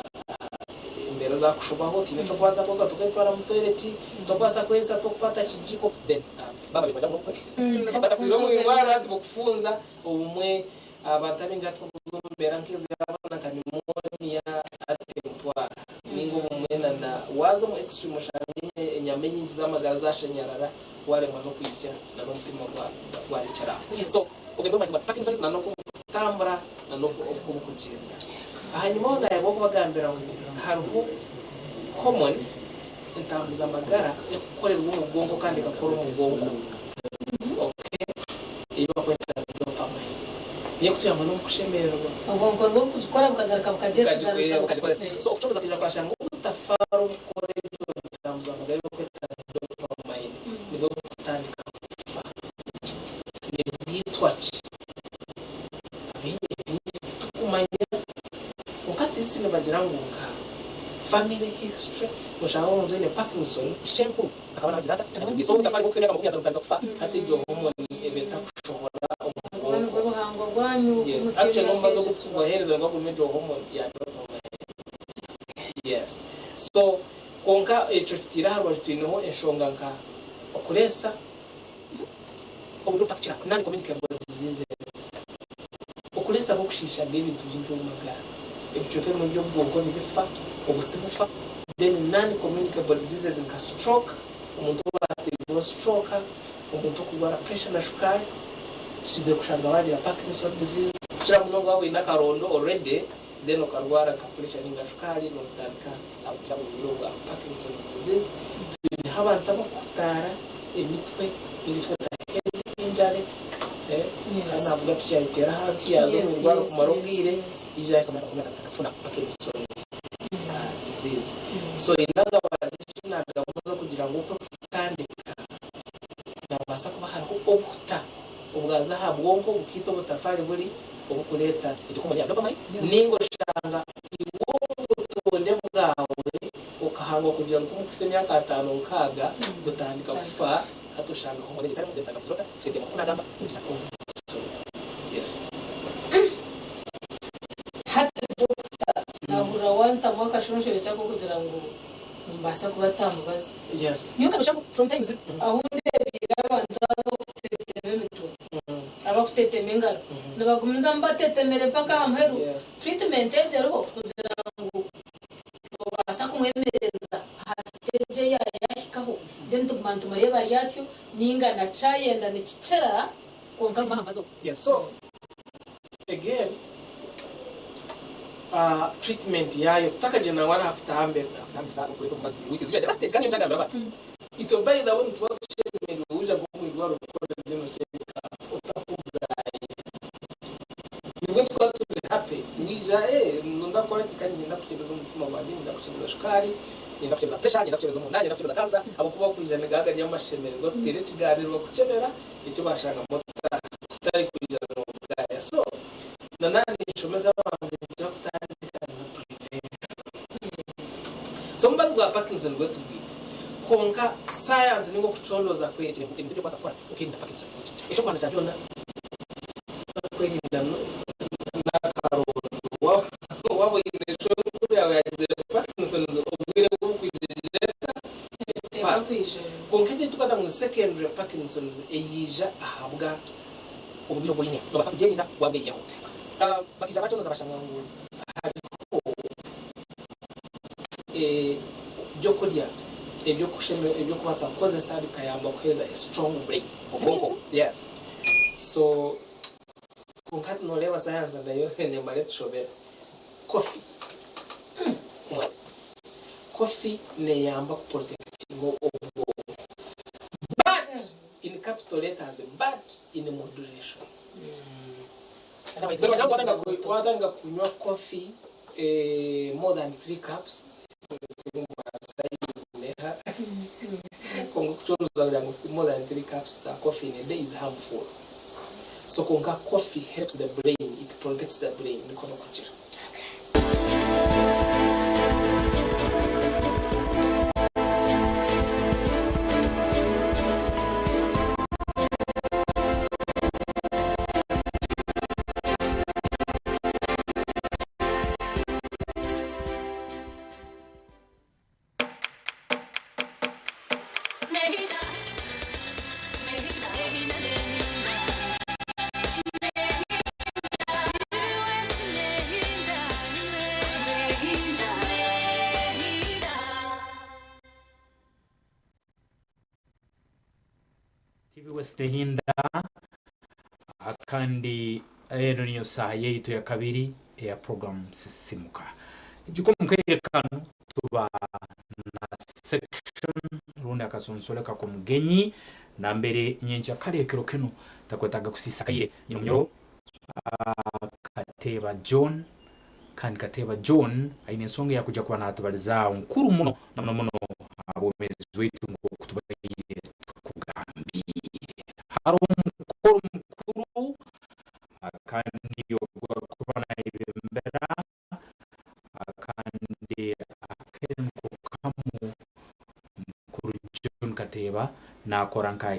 N: embeera zakushobaho otiine ekyokubaasa kwoga tokwetwara mu toilet tokubaasa kwesa tokukwata kijiko then baaba nibagira ngu batakuza omu irwariro hati bokufunza obumwe abantu abaingi hati kuza omu mbeera nkezo yabona nka pneumonia hati emutwara ninga obumwe na na waaza omu extreme oshange enyama enyingi z'amagara zashanyarara waremwa n'okwitsya na n'omutima gwarekyera aho so obwo nibwo bumanyiso bwa Parkinson's na n'okutambura na n'oku burikugyenda. Ahanyima nayebwa kubagambira ngu hariho hormone entambuza magara ekukorerwa omu bwonko kandi ekakora omu bwonko okay ei bakweta dopamine niyo ekutuyamba n'omu kushemererwa.
J: Obwonko nibwo bukugikora bukagaruka bukagyesigarisa.
N: Bukagikoresa. So okucondooza kwija kwashanga obutafaari obukukora egyo ntambuza magara ei bakweta dopamine nibwo bukutandika kufa. Nibwitwa ki? Abaingi titukumanya kwonka at least nibagira ngu nka family history noshanga omuntu oine Parkinson's ishenkuru akaba nagira ata so obutafari bwokuhitsya emyaka 50 butandika kufa hati egyo hormone eba etakushohora omu
J: Obwo nibwo
N: bwonko.
J: buhangwa bwanyu
N: Yes,
J: kumutsya
N: actually
J: emyaka
N: n'omubazi
J: egyo.
N: ogu tukubahereza nigwo gurimu egyo hormone ya dopamine. Yes. So kwonka ekyo tutaire aha rubaju twineho enshonga nka okureesa, Oburyo obutakukira, Non communicable diseases, Okuresa bw'okushiishaga ebintu bingi omu magara. Ebicweka ebimwe by'obwonko nibifa, obusi bufa. Then non communicable diseases nka stroke, omuntu obu ateirweho stroke, omuntu okurwara pressure na shukaari, tukizire kushanga baagira Parkinson disease. Kukira munonga waaba oine akarondo already then okarwara nka pressure ninga shukaari notandika kugira oburwaire obwa Parkinson's disease. Twineho abantu abarikutaara emitwe ninga ekirikwetwa head injury kandi navuga piki yayiteera ahansi yaaza omu irwariro kumara obwire yaija yahitsya emyaka 30 akafuna Parkinson's disease. So in other words eki nagamba n'okugira ngu oku erikutandika nihabaasa kuba hariho obuhuta obwaza aha bwonko bukaita obutafaari buri obukureeta egyo hormone ya dopamine ninga oshanga iwe obutonde bwawe okahangwa kugira ngu kumukuhitsya emyaka ataano nkaaga butandika kufa hati oshanga hormone egyo etarimu then otandika kugira ota kyetenga nkoku nagamba kugira Parkinson yes.
J: Hati doctor nahurira wantamu akashonshorekye akokugira ngu nimbaasa kuba tamubazi.
N: Yes.
J: Nyowe nkashusha ngu from times ahu ndeebiire abantu abakutetema emitwe, abakutetema engaro, nibagumizamu batetemere mpaka aha muheru. Treatment egyo eriho kugira ngu nobaasa kumwemereza aha stage ei yaahikaho then tuguma nitumureeba ari atyo ninga na kyayenda nikikira kwonka aguma aha mubazi ogwo.
N: Yes. So again treatment yaayo tutakagyenda nangwa n'aha kutambisa okureeta omubazi which is really the last stage kandi nkyagambira abantu itwe by the way nituba tushemereirwe waija nk'omu irwariro kukora general check up otakugaya nibwo tukuba turi happy waija eh nonda kukora ki kandi niinyenda kukyebeza omutima gwangye niinyenda kukyebeza shukaari niinyenda kukyebeza pressure niinyenda kukyebeza omunda niinyenda kukyebeza cancer ahabw'okuba okwija nigaba gari amashemererwa tuteera ekigaaniiro bakukyebera eki bashangamu otari kwija nogaya so na naba ninshomesa abantu ninkira kutandika na prevention so omubazi gwa parkinson gwe tugwine kwonka science ninga okucondoza kwerekire ngu ebintu ebi orikubaasa kukora okerinda parkinson's niki ekyokubanza kya byona. Secondary Parkinson's eyiija ahabwa oburwaire obu oine. Nobaasa kugyerinda wabweyihaho. Bakaija baconoza bashanga ngu hariho ebyokurya ebyokubaasa kukozesa bikayamba kuheereza a strong brain, obwonko. Yes. So kwonka hati noreeba sayansi nayo nemara etushobera. Coffee. Coffee neyamba ku protectinga obwonko but in capital letters but in moderation. Watandika kunywa coffee more than 3 cups kwonka okucoondoza kugira ngu more than 3 cups za coffee in a day is harmful. So kwonka coffee helps the brain, it protects the brain nikwo barikugira.
I: TV West Hinda kandi eno niyo saaha yaitu ya kabiri eya program Sisimuka. Ijuka omu kaire kanu tuba na section rundi akasonsoreka k'omugenyi nambere nyenkya kare ekiro kinu takwetaaga kusiisa kaire nyina omunyoro Kateeba John kandi Kateeba John aine ensonga eyakuja kuba natubalizaaho nkuru muno na muno muno ha bwomeezi bwaitu nk'oku tubaire tukugambiire. Haroho omukoro mukuru kandi ogwarukuba nayebembera kandi akaire niko kamu Mukuru John Kateeba nakora nka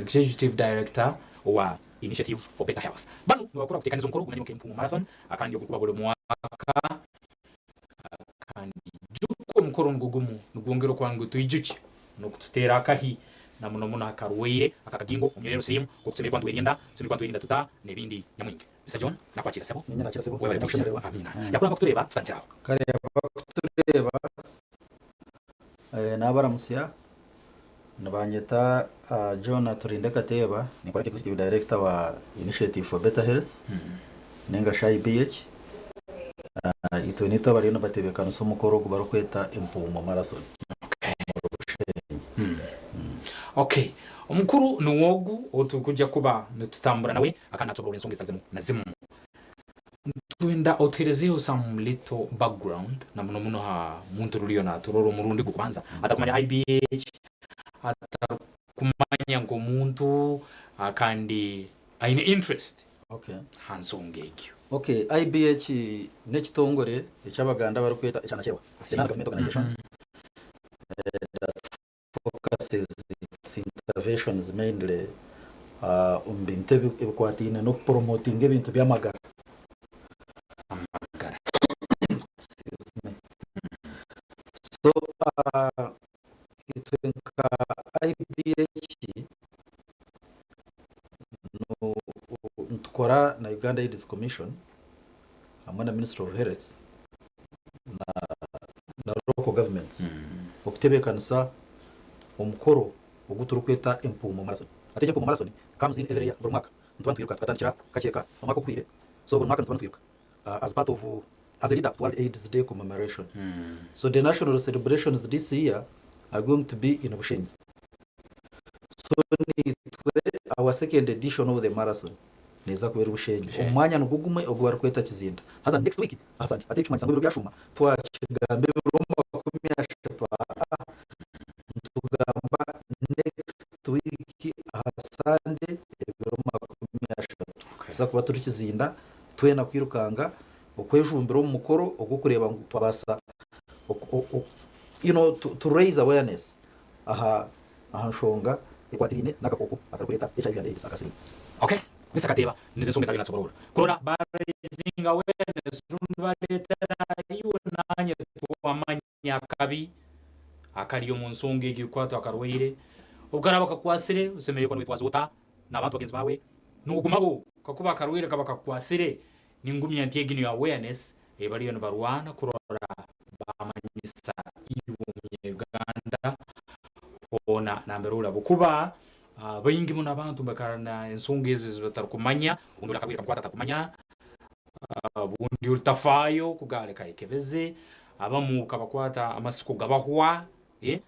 I: Executive Director owa Initiative for Better Health. Banu nibakora kuteekaniza omukoro gumanyirwe nka Empungu Marathon kandi ogurikuba buri mwaka kandi ijuka omukoro nigwo gumu nigwongera okuba ngu twijukye n'okututeera akahi na muno muno aha karwaire aka kagingo, omunywerero siriimu, nk'oku tusemeriire kuba nitwerinda, tusemeriire kuba nitwerinda tuta n'ebindi nyamwingi. Mister John, Nakwakira sebo.
O: Niinye nakira sebo.
I: Webale
O: Nakushemererwa.
I: Amiina. Yakura abakutureeba tutandikire aho.
O: Kare abakutureeba nabaramutsya nibanyeta John Aturinde Kateeba ninkora nka Executive Director wa Initiative for Better Health ninga shi IBH. Itwe nitwe abariyo nibatebeekanisa omukoro ogu barikweta Empuumo Marathon omuri Bushenyi.
I: Okay. Omukuru niwe ogu ou turikuja kuba nitutambura nawe akaba natusoborora ensonga ezitari zimwe na zimwe. Nitwenda otuherezeho some little background na muno muno aha muntu oruriyo naturora omurundi gw'okubanza atarikumanya IBH, atarikumanya ngu omuntu kandi aine interest aha nsonga egyo.
O: Okay, IBH n'ekitongore eki Abaganda barikweta ekya nakyewa, it's a non-government organization that focuses its interventions mainly omu bintu ebikwataine n'okupromotinga ebintu by'amagara. Excuse me. So itwe nka IBH nitukora na Uganda AIDS Commission hamwe na Ministry of Health na local governments okutebeekanisa omukoro ogu turikweta Empuumo Marathon. Hati egi Empuumo Marathon comes in every year, buri mwaka nituba nitwiruka tukatandikira Kakyeka omwaka oguhweire, so buri mwaka nituba nitwiruka as part of as a lead up to World AIDS Day commemoration. So the national celebrations this year are going to be in Bushenyi. So nitwe our second edition of the marathon neeza kuba eri Bushenyi omu mwanya nigwo gumwe ogu barikweta Kizinda. Haza next week aha Sunday hati ekirikumanyisa ngu ebiro byashuuma twakigamba ebiro 30 aa nitugamba next week aha Sunday ebiro 30 tuza kuba turi Kizinda twena kwirukanga okwejumbira omu mukoro ogw'okureeba ngu twabaasa you know to raise awareness aha aha nshonga ekwatiraine n'akakooko akarikureeta HIV and AIDS akasirimu.
I: Ok Mister Kateeba nizo ensonga ezabire natusoborora kurora ba raising awareness rundi baretera iwe nanye twamanya akabi Akari omu nsonga egi kukwatwa akarwaire. Obu karaaba kakukwasire, osemeriire kuba noyetwaza ota n'abantu bagenzi baawe? Nogumaho kakuba akarwaire kaba kakukwasire? Ningumya nti egi niyo awareness ei bariyo nibarwana kurora bamanyisa iwe Omunya-Uganda hoona nambere ori habwokuba baingi muno abantu nibaikara n'ensonga ezi ezi batarikumanya, obundi akarwaire kamukwata atarikumanya, obundi otafaayo kugamba leka ayekebeze, abamu kabakwata amasiko gabahwa,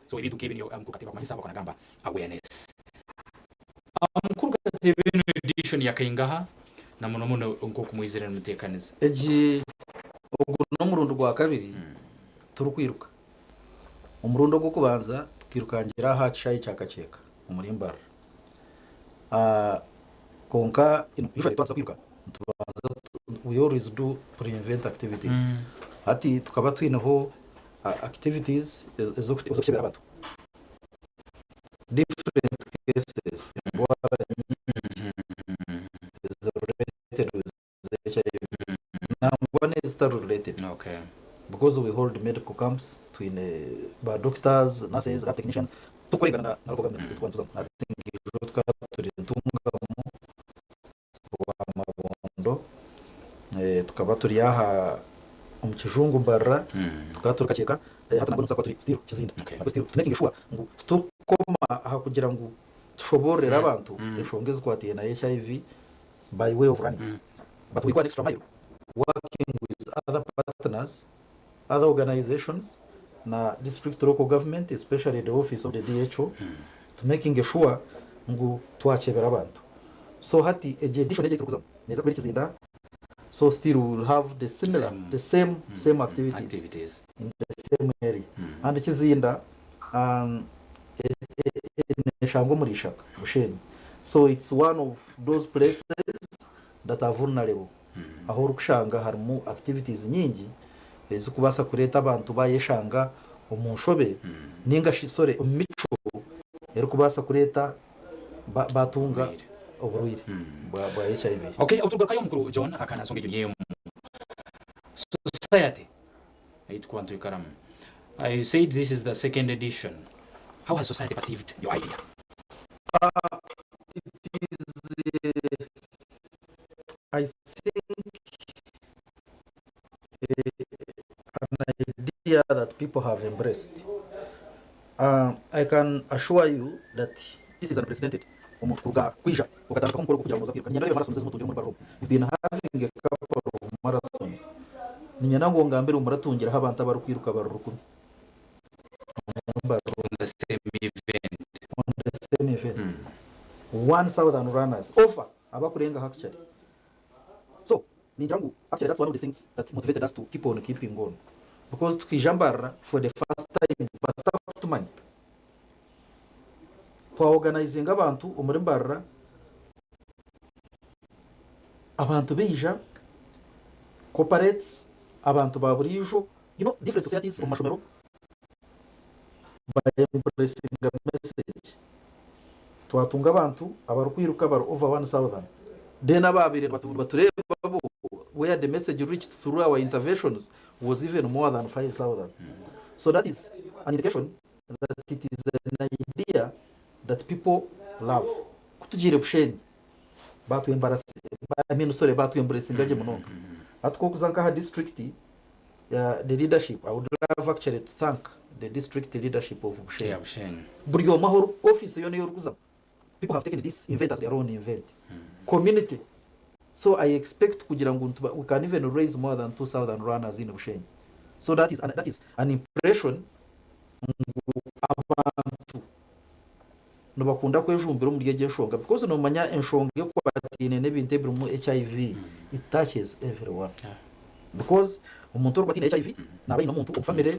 I: so ebintu nk'ebi niyo Mukuru Kateebe akumanyisa habwokuba nagamba awareness. Mukuru Kateebe enu edition yakaingaha na muno muno nk'oku mwizire nimuteekaniza?
O: Egi ogu n'omurundi gwakabiri turikwiruka. Omurundi ogw'okubanza tukairukangira aha kishaayi kya Kakyeka omuri Mbarara. Kwonka usually twaza kwiruka nitubanza we always do pre-event activities. Hati tukaba twineho activities ez'okukyebera abantu. Different cases endwara nyingi ezi related with HIV nangwa n'ezitari related because we hold medical camps twine ba doctors, nurses, lab technicians tukukorengana na local governments ezitukuba nituzamu. I think ijo tukaba turi Ntungamo, Rwamabondo, tukaba turi aha omu Kijungu Mbarara, tukaba turi Kakyeka, hati nabwo nituza kuba turi still Kizinda. Nabwo still tu making sure ngu titurikukoma aha kugira ngu tushoboororere abantu enshonga ezikwataine na HIV by way of running but we go an extra mile working with other partners, other organizations na district local government especially the office of the DHO to making sure ngu twakyebera abantu. So hati egi edition egi eiturikuzamu neeza kuba eri Kizinda so still we will have the similar the same same activities
I: Activities.
O: in the same area and Kizinda neshangwa omuri Ishaka Bushenyi so it's one of those places that are vulnerable ahu orikushanga harimu activities nyingi ezikubaasa kureeta abantu bayeshanga omu nshobe ninga shi sorry omu micwe erikubaasa kureeta batunga oburwaire bwa HIV.
I: Okay, obu tugarukayo omukuru John akana nsonga egyo niyo emu society ei tukuba nitwikaramu. You said this is the second edition. How has society perceived your idea?
O: It is, I think, an idea that people have embraced. I can assure you that this is unprecedented. Omuntu kuruga kwija okatandika omukoro gw'okugira ngu oza kwiruka. Niinyenda reeba marathons ezi mutungire omuri Barroom. We've been having a couple of marathons. Niinyenda ngu ongambire muratungiraho abantu abarikwiruka bari rukumi omu Barroom.
I: On the same event.
O: On the same event. 1,000 runners. Over abakurengaho actually. So, ningira ngu actually that's one of the things that motivated us to keep on keeping on. Because tukaija Mbarara for the first time batakutumanya. Twaorganizinga abantu omuri Mbarara, abantu baija, corporates, abantu ba buriijo, you know different societies omu mashomero ba embracinga message. Twatunga abantu abarikwiruka bari over 1,000. Then abaabaire nibatureeba bo where the message reached through our interventions was even more than 5,000. So that is an indication that it is an idea that people love. Ku tugiire Bushenyi batu embarrass, I mean sorry, batu embracinga gye munonga. Hati ku orikuza nk'aha district, the leadership, I would love actually to thank the district leadership of Bushenyi.
I: Yeah, Bushenyi.
O: Buri omwe ahu office yoona ei orikuzamu, people have taken this event as their own event. Community. So I expect kugira ngu nituba, we can even raise more than 2,000 runners in Bushenyi. So that is an, that is an impression ngu abantu nibakunda kwejumbira omuri egyo enshonga because nomanya enshonga ekwataine n'ebintu ebirimu HIV it touches everyone because omuntu orikuba ataine HIV naaba aine omuntu omu family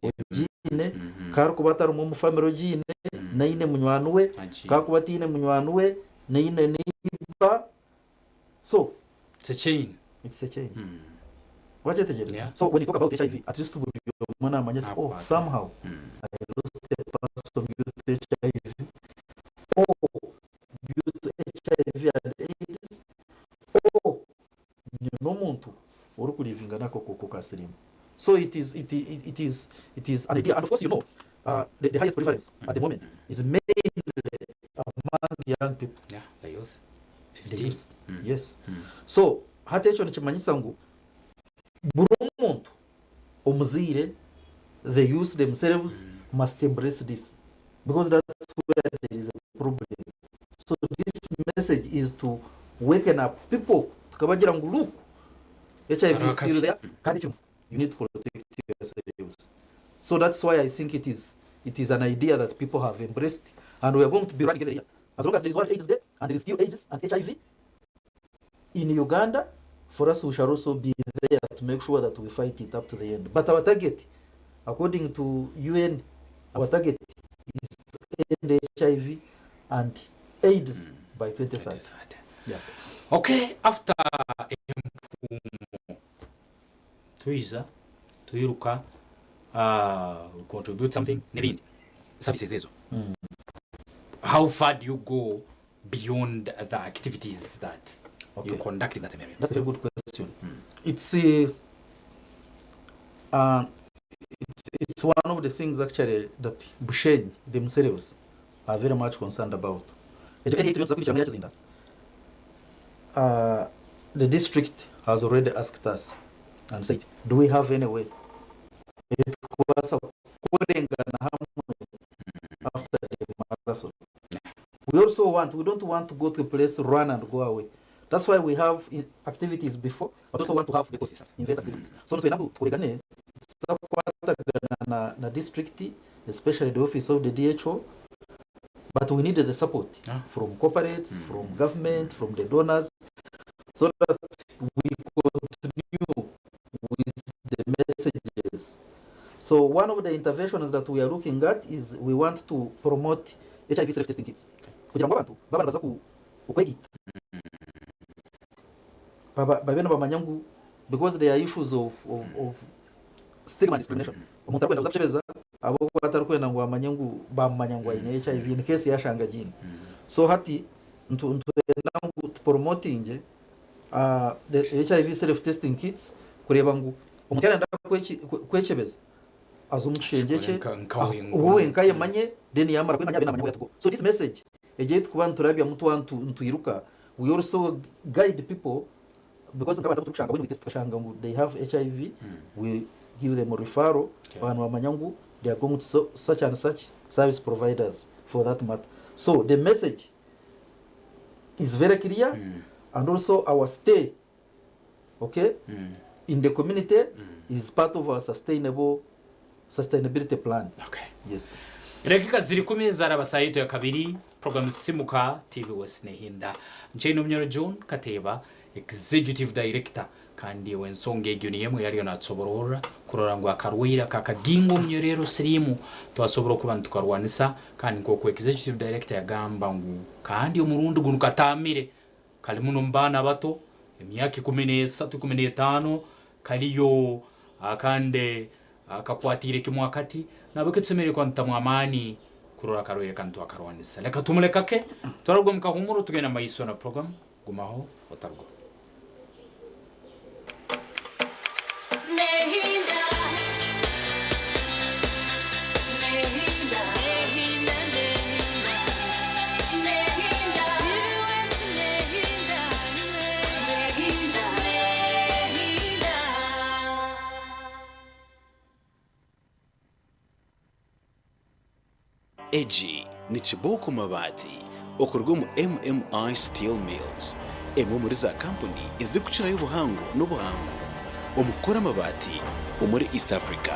O: ogiine ku arikuba atarimu omu family ogiine naine munywani we ku arikuba ataine munywani we naine neighbor so
I: It's a chain.
O: It's a chain. Wakyetegyereza?
I: Yeah.
O: So when you talk about HIV, at least buri omwe namanya ati, oh, somehow I lost a person due to HIV or due to HIV and AIDS or nyine omuntu orikulivinga n'akakooko ka siriimu. So it is, it, it, it is, it is an idea. And of course you know, The highest prevalence at the moment is mainly among young people.
I: Yeah, the youth.
O: The
I: 15.
O: youth. Yes. So hati ekyo nikimanyisa ngu buri muntu omuzaire, the youth themselves must embrace this because that's where there is a problem. So this message is to waken up people tukabagira ngu look, HIV is still there kandi kirimu, you need to protect yourselves. So that's why I think it is an idea that people have embraced and we are going to be running every year. As long as there is World AIDS Day and there is still AIDS and HIV in Uganda, for us we shall also be there to make sure that we fight it up to the end. But our target, according to UN, our target is to end HIV and AIDS by 2030. Yeah.
I: Okay, after empumo twiza twiruka, contribute something n'ebindi services ezo, how far do you go beyond the activities that you conduct in that area?
O: That's a very good question. It's one of the things actually that Bushenyi themselves are very much concerned about. Ekyo area tuza kukurikirana Kizinda. The district has already asked us and said, do we have any way tukubaasa kukorengana hamwe after the marathon? We also want, we don't want to go to a place, run and go away. That's why we have activities before, but also want to have the post event activities. So twenda ngu tukorengane tuzakwatagana na district, especially the office of the DHO, but we needed the support from corporates, from government, from the donors, so that we continue with the messages. So one of the interventions that we are looking at is we want to promote HIV self-testing kits. Kugira ngo abantu babana baza ku ukwegita baba babe nabamanya ngu because there are issues of stigma and discrimination. Omuntu arikwenda kuza kukyebeza abo atarikwenda ngu amanye ngu bamumanya ngu aine HIV in case yashanga gine. So hati ntwenda ngu tupromotinge the HIV self testing kits kureba ngu omuntu yarenda kwekyebeza aza omu kishengye kye
I: Nka wenga.
O: Uwe nkayemanye, then yamara kwemanya abe namanya where to go. So this message egiye tukuba nturabya mutu ntwiruka, we also guide people because nk'abantu tukushanga when we test tukashanga ngu they have HIV, we give them a referral. Abantu bamanya ngu they are going to such and such service providers for that matter. So the message is very clear and also our stay, okay, in the community is part of our sustainability plan.
I: Okay.
O: Yes.
I: Dakika ziri 10 zaraba saa yitu ya kabiri, program Simuka TV West Nehinda nchaino Munyoro John Kateba, executive director, kandi wensonga egyo niyemwe yaliyo natsoborora kurora ngu akarwaire kakagingo omunyorero sirimu twasobora okuba nitukarwanisa, kandi nk'oku executive director yagamba ngu kandi omurundi gunu katamire kali muno mu baana bato emyaka 13, 15 kaliyo, kandi kakwatire kimwe akati nabwe tusemerere kwantamu amaani kurora akarwaire kandi twakarwanisa. Leka tumulekake twaragwa mu kahumuro tugenda maiso na program. Gumaho otarugwa.
P: Nehinda. Nehinda. Nehinda. Nehinda. Nehinda. Nehinda. Nehinda.
Q: Egi ni Kibooko Mabaati okuruga omu MMI Steel Mills, emwe omuri za kampuni ezirikukirayo obuhango n'obuhango omu kukora amabaati omuri East Africa.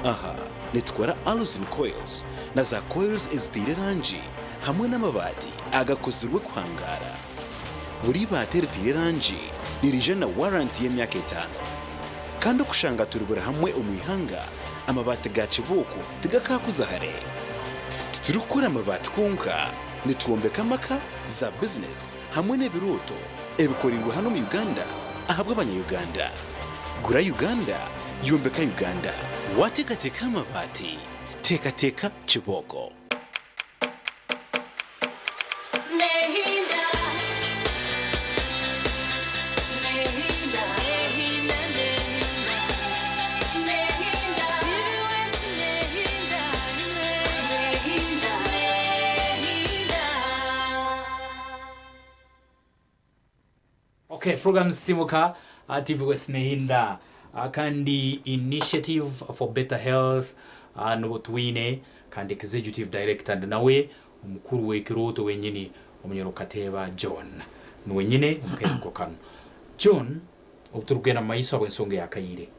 Q: Aha nitukora alusin coils na za coils eziteire erangi hamwe n'amabaati agakozirwe kuhangara. Buri ibaati eriteire erangi nirija na warranty y'emyaka 5, kandi okushanga turi buri hamwe omu ihanga. Amabaati ga Kibooko tigakakuza hare. Titurikukora amabaati konka, nitwombeka amaka, za bizinesi hamwe n'ebirooto ebikoreirwe hano mu Uganda ahabw'abanya-Uganda. Gura Uganda, yombeka Uganda. Wateekateeka amabaati, teekateeka Kibooko.
P: Nehinda. Nehinda. Nehinda. Nehinda. Nehinda. Nehinda.
I: Okay, program Simuka TV West Nehinda kandi Initiative for Better Health nubo twine kandi Executive Director ndi nawe omukuru w'ekirooto wenyini Omunyoro Kateeba John nuwe nyine omu kaire kanu. John, obu turikugenda mu maiso ahabw'ensonga eya kaire,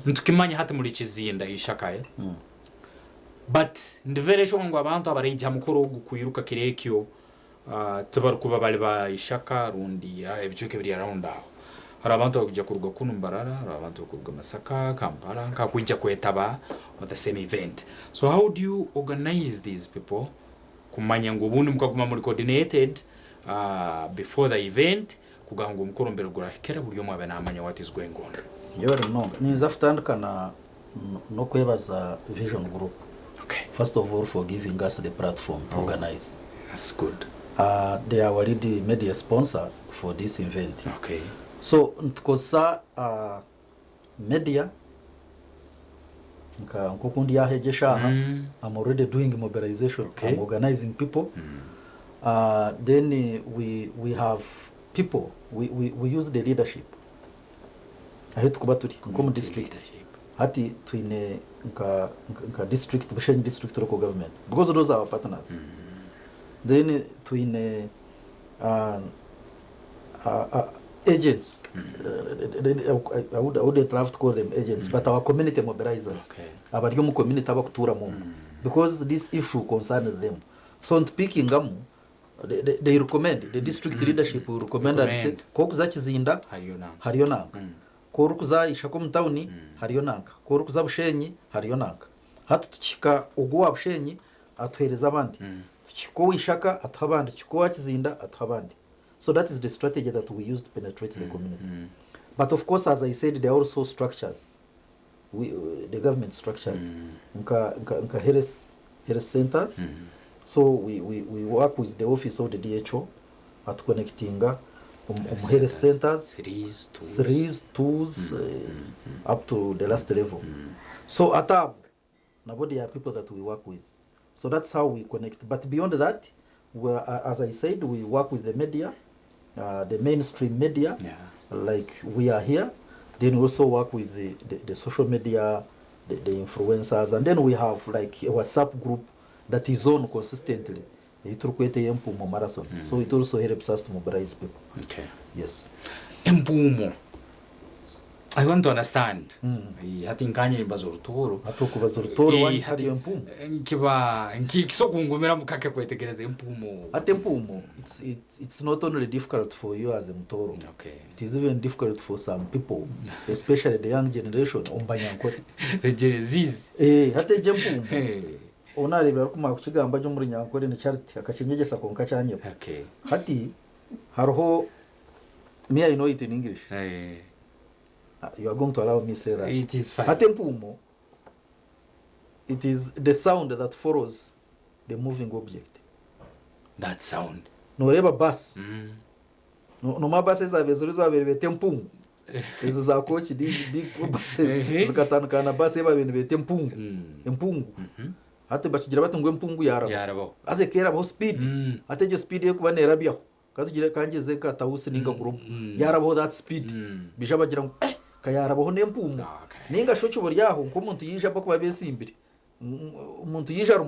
I: nitukimanya hati muri Kizinda Ishaka eh? But ndi very sure ngu abantu abaraija aha mukoro ogu kwiruka kiro ekyo tibarikuba bari ba Ishaka rundi ebicweka ebiri around aho. Hariho abantu abarikuija kuruga kunu Mbarara, hariho abantu abarikuruga Masaka, Kampala nka kwija kwetaba on the same event. So how do you organize these people kumanya ngu obundi mukaguma muri coordinated before the event kugamba ngu omukoro mbere gurahikira buri omwe abe namanya what is going on?
O: Yebare munonga. Ninza kutandika na n'okwebaza Vision Group first of all for giving us the platform to organize.
I: That's good.
O: They are our lead media sponsor for this event. So nitukozesa media nka nk'oku ndi aha egi eshaaha, I'm already doing mobilization. I'm organizing people. Then we have people, we use the leadership ahu tukuba turi nk'omu district. Hati twine nka district, Bushenyi District Local Government, because those are our partners. Then twine agents. I wouldn't love to call them agents, but our community mobilizers. Abari omu community abakutuuramu omu. Because this issue concerns them. So nitupikingamu, they recommend, the district leadership will recommend and say,
I: Recommend.
O: Ku orikuza Kizinda,
I: Hariyo nanka.
O: Hariyo nanka. Ku orikuza Ishaka omu tawuni, hariyo nanka. Ku orikuza Bushenyi, hariyo nanka. Hati tukihika ogu owa Bushenyi, atuheereza abandi. Tukihika owa Ishaka, atuha abandi. Tukihika owa Kizinda, atuha abandi. So that is the strategy that we use to penetrate the community. But of course, as I said, there are also structures. The government structures. Nka health centers. So we work with the office of the DHO at connecting health centers.
I: Threes, twos.
O: Threes, twos, up to the last level. So at our, nobody are people that we work with. So that's how we connect. But beyond that, as I said, we work with the media, the mainstream media, like we are here. Then we also work with the social media, the influencers, and then we have a WhatsApp group that is on consistently. Iturikweta Empuumo Marathon. So it also helps us to mobilize people. Yes.
I: Empuumo. I want to understand. Hati nkanye nimbaza Orutooro.
O: Hati okubaza Orutooro wanyu hariyo empuumo.
I: Nkiba nkisokungumira mukake kwetegereza empuumo.
O: Hati empuumo, it's not only difficult for you as a Mutooro. It is even difficult for some people, especially the young generation, omu Banyankore.
I: The Gen Zs.
O: Hati egyo empuumo. Onareebera arikumara kukigamba gye omuri Nyankore ni Charity akakinyegyesa kwonka kyanyeba. Hati hariho, me I know it in English. You are going to allow me say that.
I: It is fine.
O: Hati empuumo, it is the sound that follows the moving object.
I: That sound.
O: Noreeba bus. Noma bus ezabaire ziri zabaire beeta empungu. Ezo za coach, these big buses zikatandikana na bus ebabaire nibeeta empungu. Empungu. Hati bakigira bati ngu empungu yaraba.
I: Yarabaho.
O: Haza ekerabaho speed. Hati egyo speed ekuba nerabyaho. Katugire kangyeze nka Tausi ninga Group. Yarabaho that speed. Bija bagira ngu kayarabaho n'empumu. Ninga sho kiburi aho nk'omuntu yija bakuba besimbire. Omuntu yija ari.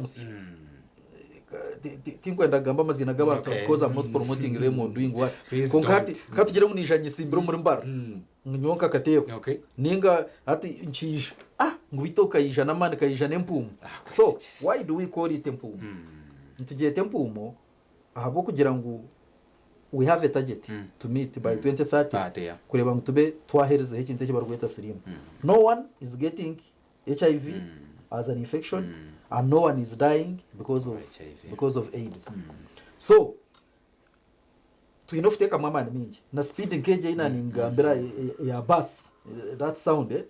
O: Tinkwenda kugamba amazina g'abantu because I'm not promoting them or doing what.
I: Please
O: Konka hati
I: don't.
O: katugire ngu nija nyesimbire omuri Mbara. Nyonka kateebo. Ninga hati nkija. Ngu beitu okayija n'amaani kayija n'empumu. So why do we call it empumu? Nitugyeta empumu ahabw'okugira ngu we have a target to meet by 2030 kureba ngu tube twaherezeho ekintu eki barikweta sirimu. No one is getting HIV as an infection and no one is dying because of AIDS. So twine okuteekamu amaani mingi na speed nk'egyo ei nangambira ya bus, that sound, eh?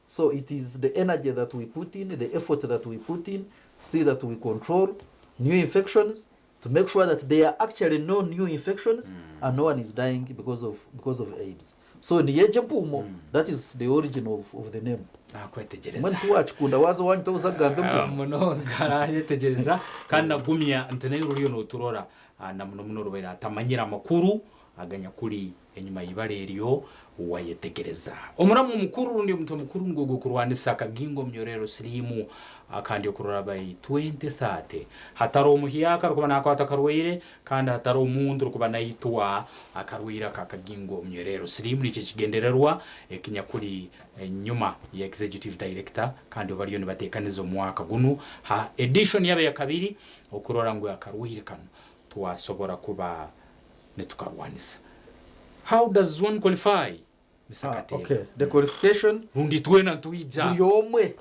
O: So it is the energy that we put in, the effort that we put in to see that we control new infections, to make sure that there are actually no new infections and no one is dying because of AIDS. So niyeje mpumo, that is the origin of the name.
I: Nakwetegereza.
O: Mbwenu tiwakikunda waza owanyu tobuza kugamba empumo.
I: Munonga nayetegereza kandi nagumya nti naye ruriyo noturora. Na muno muno orubaire atamanyire amakuru aganyakuri enyima y'ibara eryo wayetegereza. Omuramu omukuru rundi omutwe mukuru nigwo ogw'okurwanisa akagingo omunyorero siriimu kandi okurora by 2030 hataroho omuhyaka arukuba nakwata akarwaire kandi hataroho omuntu orukuba naitwa akarwaire aka akagingo omunyorero siriimu. Nikyo ekigendererwa ekinyakuri enyuma ya Executive Director kandi bariyo nibatekaniza omwaka gunu ha edition yabo eyakabiri okurora ngu akarwaire kanu twasobora kuba nitukarwanisa. How does one qualify Mister Kateeba?
O: Okay, the qualification
I: Rundi itwena nitwija.
O: Buri omwe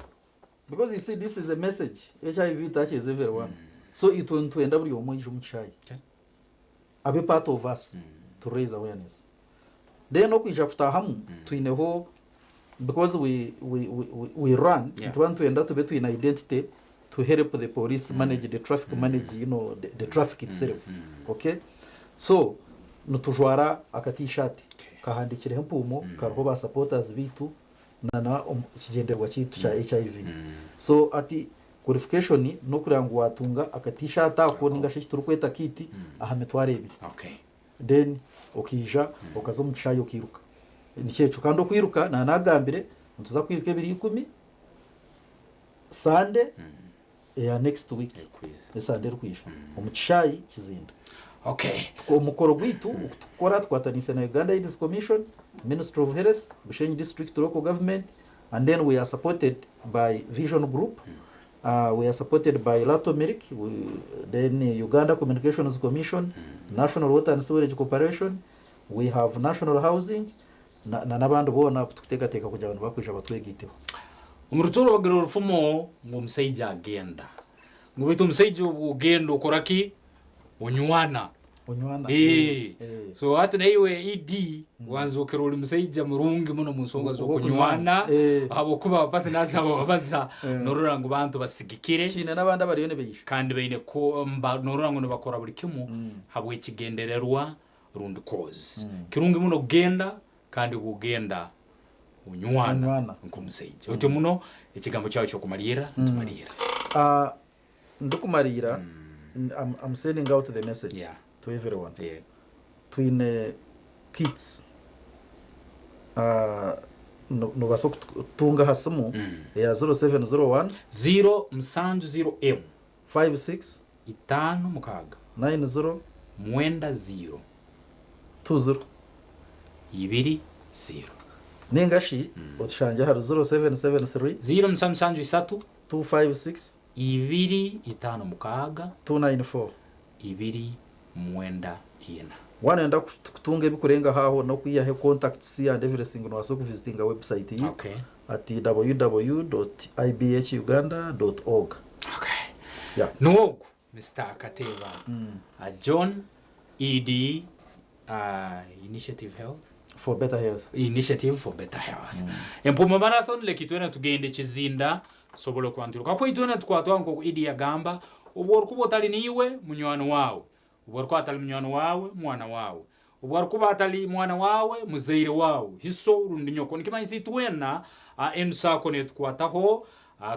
O: because you see this is a message HIV touches everyone so itwe nitwenda buri omwe aije omu kishaayi abe part of us to raise awareness then okwija kutaahamu twineho because we run nituba nitwenda tube twine identity to help the police manage the traffic manage you know the traffic itself okay so nitujwara aka t-shirt kahandikireho empuumo kariho ba supporters baitu na na ekigyendererwa kyaitu kya HIV so ati qualification n'okureba ngu watunga aka t-shirt ako ninga shi eki turikweta kit aha mitwaro ebiri then okaija okaza omu kishaayi okairuka nikyo ekyo kandi okwiruka nanagambire nituza kwiruka ebiro ikumi Sunday eya next week esande erikwija omu kishaayi Kizinda.
I: Okay.
O: Omukoro gwaitu oku tukukora tukwataniise na Uganda AIDS Commission, Ministry of Health, Bushenyi District Local Government and then we are supported by Vision Group, we are supported by Lato Milk, we, then Uganda Communications Commission, National Water and Sewerage Corporation, we have National Housing na n'abandi boona abu tukuteekateeka kugira ngu nibakwija batwegaiteho.
I: Omu Rutooro bagira orufumo ngu omusaija agenda. Ngu baitu omusaija obu ogenda okora ki? Onywana.
O: Onywana.
I: Eh. So hati naiwe ED wanzokera ori musaija murungi muno mu nsonga z'okunywana ahabw'okuba aba partners abo babaza norora ngu bantu basigikire.
O: Kiine n'abandi abariyo nibaija.
I: Kandi baine ku norora ngu nibakora buri kimu habw'ekigendererwa rundi cause. Kirungi muno kugenda kandi obu ogenda onywana nk'omusaija. Otyo muno ekigambo kyawe ky'okumariirra nitumariirra.
O: Ndikumariira I'm sending out the message to everyone. Twine kits nobaasa kututunga aha simu eya 0701.
I: 0 7 0 M.
O: 56.
I: 5 6.
O: 90.
I: 9 0.
O: 20.
I: 2 0.
O: Ninga shi otushangye ahari 0773.
I: 0 7 7 3.
O: 256.
I: 2 5 6.
O: 294.
I: 2 9 4.
O: Waayenda kutunga ebikurenga aho n'okwihaho contacts and everything nobaasa okuvisitinga website yitu at www.ibhuganda.org. Yeah.
I: Nuwogu Mr. Kateeba John ED Initiative Health
O: for Better Health.
I: Initiative for Better Health. Empuumo Marathon leka itwena tugende Kizinda tusobole okuba nituruka. Kuba itwena tukwatwaho nk'oku ED yagamba, obu orikuba otali niiwe munywani waawe, obu orikuba atali munywani waawe mwana waawe, obu arikuba atali mwana waawe muzaire waawe, hiso rundi nyoko. Nikimanyisa itwena endusaako netukwataho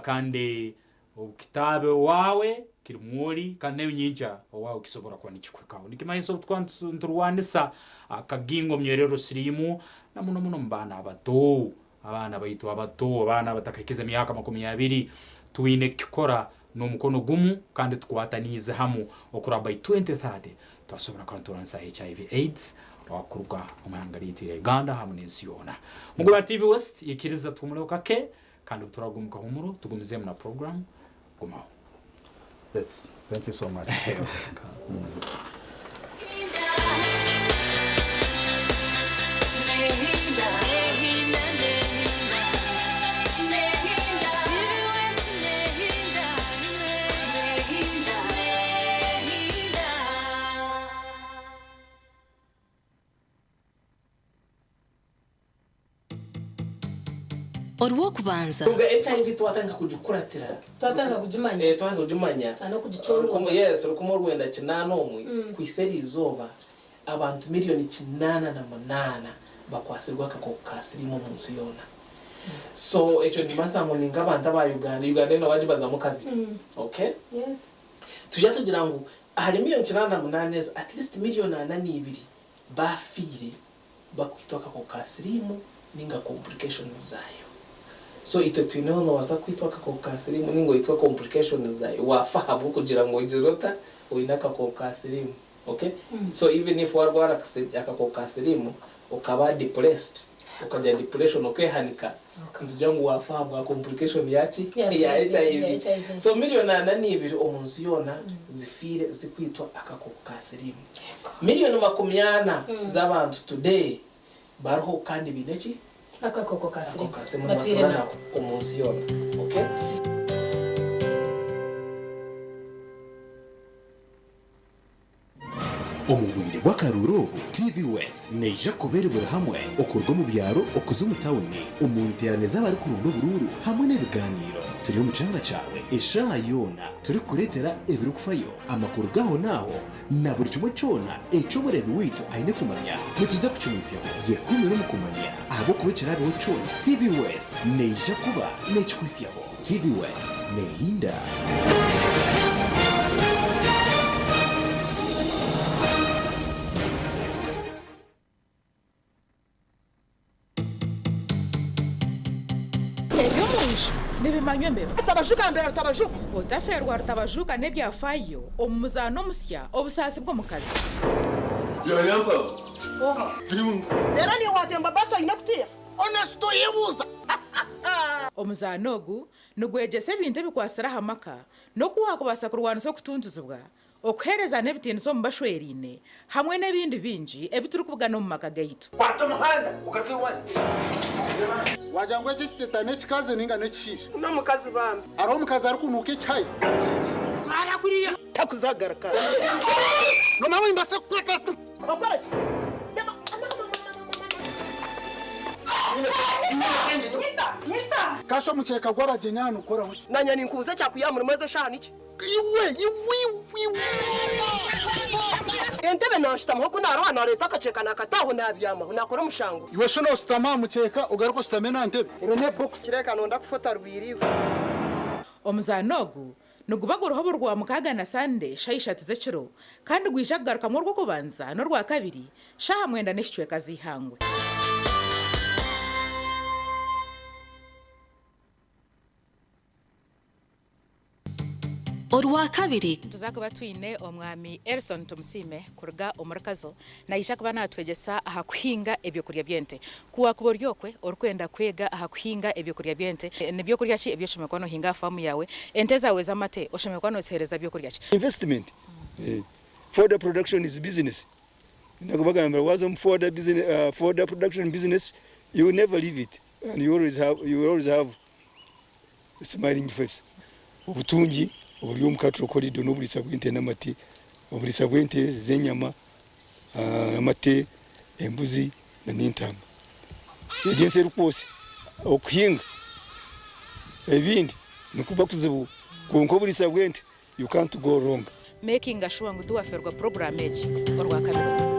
I: kandi okitaabe waawe kiri mwori kandi nayo nyinkya owaawe kisobora kuba nikikuhikaho. Nikimanyisa obu tukuba niturwanisa akagingo omunyorero siriimu na muno muno mu baana abato, abaana baitu abato, abaana abatakahikize emyaka 20, twine kukikora n'omukono gumu kandi tukwataniize hamu okuraba by 2030 twasobora kuba niturwanisa HIV AIDS okuruga omu ihanga ryaitu erya Uganda hamu n'ensi yoona. Muguba TV West ikiriza tuhumuleho kake kandi obu turaruga omu kahumuro tugumizeemu na program gumaho.
O: Yes, thank you so much.
P: Nehinda, nehinda, nehinda, nehinda, nehinda, nehinda, nehinda.
R: Orw'okubanza.
N: Ruga HIV twatandika kugikuratira.
J: Twatandika kugimanya.
N: Twatandika kugimanya.
J: N'okugicooroza.
N: Yes, 1981 kuhisa eri izooba abantu miliyoni 88 bakwasirwe akakooko ka siriimu omu nsi yoona. So ekyo nimbaasa ngu ninga abantu aba Uganda, Uganda eno wagibazamu kabiri. Okay?
J: Yes.
N: Tujya tugira ngu Ahari 8,000,000 ezo, at least 42,000,000 bafiire bakwitwa akakooko ka siriimu ninga complications zaayo. So itwe twineho nobaasa kwitwa akakooko ka siriimu ninga oitwe complications zaayo waafa ahabw'okugira ngu ogizire ota? Oine akakooko ka siriimu. Okay? So even if warwara akakooko ka siriimu okaba depressed, okagira depression okehanika, nitugira ngu waafa ahabwa complication yaki?
J: Ya
N: Ya
J: HIV.
N: HIV. So 42,000,000 omu nsi yoona zifiire zikwitwa akakooko ka siriimu. 40,000,000 z'abantu today bariho kandi baine ki?
J: Akakooko ka siriimu.
N: Akakooko ka siriimu
J: Batwire
N: nibatuura
J: nako.
N: nako omu nsi yoona. Okay?
Q: Omu bwire bw'akaruuru obu, TV West neija kuba eri buri hamwe okuruga omu byaro okuza omu tawuni, omu nteerane z'abarikuronda oburuuru hamwe n'ebigaaniiro. Turi omu kyanga kyawe eshaaha yoona turikukureetera ebirikufayo, amakuru g'ahonaaho na buri kimwe kyona eki omureebi waitu aine kumanya nituza kukimwitsyaho. Yekumire omu kumanya ahabw'okuba ekiraabeho kyona, TV West neija kuba neekikuhitsyaho. TV West neehinda.
R: Eby'omu nju nibimanywa embeba. Rutabajuka mbera rutabajuka. Otafeerwa rutabajuka n'ebyafaayo omu muzaano omusya Obusaasi bw'omukazi.
S: Reero niiwe waatemba baasi oine kutiya? Honest oyebuuza.
R: Omuzaano ogu nigwegyesa ebintu ebikwatsire aha maka n'oku waakubaasa kurwanisa okutuntuzibwa, okuheerezana ebitiinisa omu bashweraine hamwe n'ebindi bingi ebi turikubugana omu maka gaitu.
D: Kwata omuhanda ogaruke owanyu. Wagira ngu eki ekiteta n'ekikazi ninga n'ekishaija?
S: N'omukazi bambi.
D: Hariho omukazi arikunuuka ekihayi?
S: Twara kuriya.
D: Takuzagaruka. Nomanya ngu nimbaasa kukwata.
S: Okora ki?
D: Kasha omukyeka gw'abagyenyi aha nigukoraho ki?
S: Nanye ninkubuza ekyakuya aha murimo ezi eshaaha niki?
D: Iwe, iwe, iwe.
S: Entebe nanshutamaho ku naroha nareeta akakyeka nakata aho nabyamaho nakora omushango.
D: Iwe shi noosutama aha mukyeka ogaruke oshutame n'aha ntebe? Ero n'ebokisi.
S: Kireka nonda kufa otarwire iwe.
R: Omuzaano ogu niguba guriho buri Rwamukaaga na Sande shaaha ishatu z'ekiro kandi gwija kugarukamu Orwokubanza n'Orwakabiri shaaha mwenda n'ekicweka z'eihangwe.
P: Orwakabiri.
R: Nituza kuba twine Omwami Elson Tumusiime kuruga omuri Kazo, naija kuba natwegyesa aha kuhinga ebyokurya by'ente. Ku wakuba ori okwe orikwenda kwega aha kuhinga ebyokurya by'ente, ni byokurya ki ebi oshemereire kuba nohinga aha faamu yaawe? Ente zaawe z'amate oshemereire kuba noziheereza byokurya ki?
T: Investment, fodder production is business. Nakubagambira waza omu fodder business, fodder production business you will never leave it and you always have, you will always have a smiling face. Obutungi oburi omu cattle corridor n'oburiisa bw'ente n'amate, oburiisa bw'ente z'enyama, amate, embuzi na n'entaama. Egyo ensi erikwotsya okuhinga ebindi nikuba kuzibu kwonka oburiisa bw'ente you can't go wrong.
R: Makinga sure ngu tiwafeerwa puroguraamu egi Orwakabiri oru.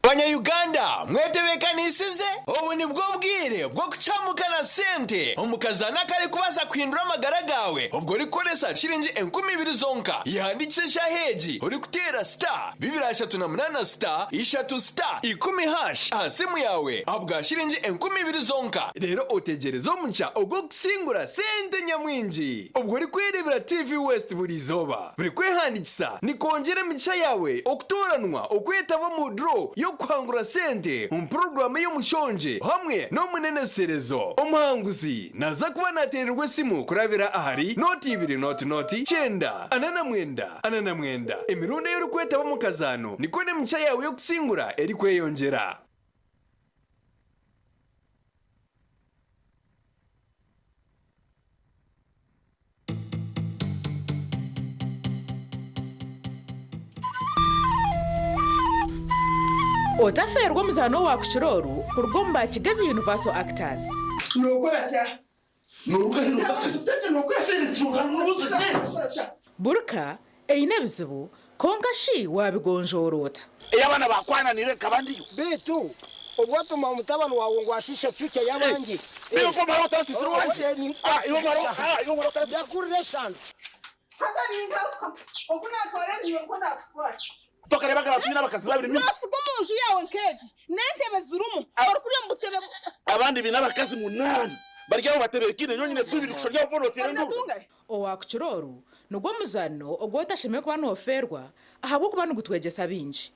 U: Banya Uganda mwetebekanisize? Obu nibwo bwire bw'okucamuka na sente omu kazaano akarikubaasa kuhindura amagara gaawe obwo orikukoresa shiringi 2000 zonka. Yehandiikise eshaaha egi orikuteera star 238 star ishatu star ikumi hash aha simu yaawe ahabwa shiringi 2000 zonka reero otegyereze omugisha ogw'okusingura sente nyamwingi obwo orikwereebera TV West buri izooba. Buri kwehandiikisa nikwongyera emigisha yaawe okutooranwa okwetaba omu draw y'okuhangura sente omu puroguraamu ey'omushongye hamwe n'omuneneserezo. Omuhanguzi naaza kuba naateererwa esimu kurabira ahari nooti ibiri nooti nooti kyenda ana na mwenda ana na mwenda. Emirundi ei orikwetaba omu kazaano nikwo n'emigisha yaawe y'okusingura erikweyongyera.
R: Otafeerwa omuzaano owaakukira oru kuruga omu ba Kigezi Universal Actors. Buri ka eine ebizibu, kwonka shi waabigonjoora ota?
M: Ei abaana baakwananiire nkaba ndiyo.
S: Beitu obwo otuma omutabani waawe ngu ashiishe future y'abandi.
M: Iwe omara otarasiisire owangye? Ah, iwe omara, ah, iwe omara otarasiisire.
S: Yakurira eshano.
M: Haza
B: Oku naatwara enju nikwo naakutwara.
M: Tokareeba nka twine abakazi babiri mimi.
B: Noosiga omu nju yaawe nk'egi n'entebe zirimu orikurya omu butebe.
M: Abandi baine abakazi munaana bari aho batebeekine nyowe nyine tubiri kusha ori aho boona oteera enduuru.
R: Owakukira oru nigwo muzaano ogu otashemereire kuba noofeerwa ahabw'okuba nigutwegyesa bingi.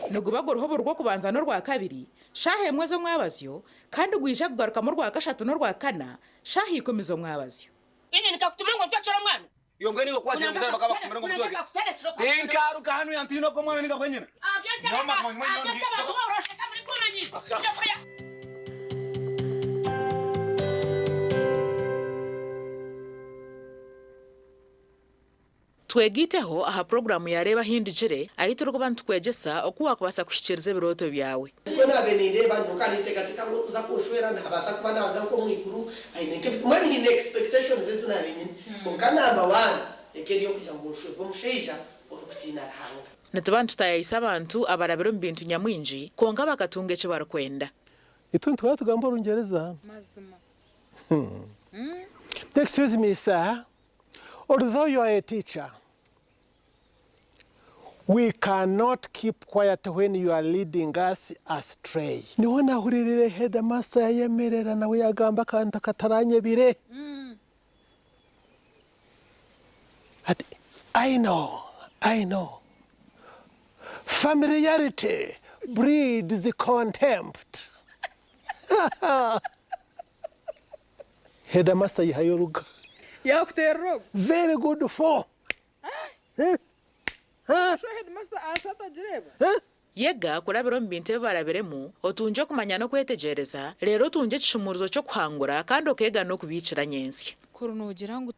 R: Niguba guriho buri Rwokubanza n'Orwakabiri shaaha emwe z'omwabazyo kandi gwija kugarukamu Orwakashatu n'Orwakana shaaha ikumi z'omwabazyo.
B: Inye nikakutuma ngu ontwekere omwana.
V: Iwe mbwenu iwe ku wagira ngu bakaba bakutumire ngu omutweke. Tinkaruga hanu yantiina ogwo mwana ninga bwenyine. Nyowe mazima nyuma nyowe ndi.
R: Twegaiteho aha puroguraamu ya Reeba Ahindugire ahu turikuba nitukwegyesa oku waakubaasa kuhikiiriza ebirooto byawe.
W: Nikwo naabaire nindeeba nyowe ka ninteekateeka ngu orikuza kunshwera naabaasa kuba naaruga nk'omu iguru aine nk'ebi mbwenu nyine expectations ezi naabaire nyine kwonka number one eka eri ey'okugira ngu nshwerwe omushaija orikutiina Ruhanga.
R: Nituba nitutaayaayisa abantu abarabire omu bintu nyamwingi kwonka bakatunga eki barikwenda.
X: Itwe nituba tugamba Orungyereza.
Y: Mazima.
X: Excuse me sir, although you are a teacher, we cannot keep quiet when you are leading us astray. Niho nahuriirire headmaster yayemerera nawe yagamba akantu akataranyebire. Ati, I know, I know. Familiarity breeds contempt. Headmaster yihayo oruga.
Y: Yakuterera ogwo.
X: Very good for. Eh?
Y: Sho headmaster ahansi atagireeba?
R: Yega kurabira omu bintu ebi barabiremu, otungye okumanya n'okwetegyereza, reero otungye ekishumuurizo ky'okuhangura kandi okeega n'okubiikira nyentsya.
Y: Kuri noogira ngu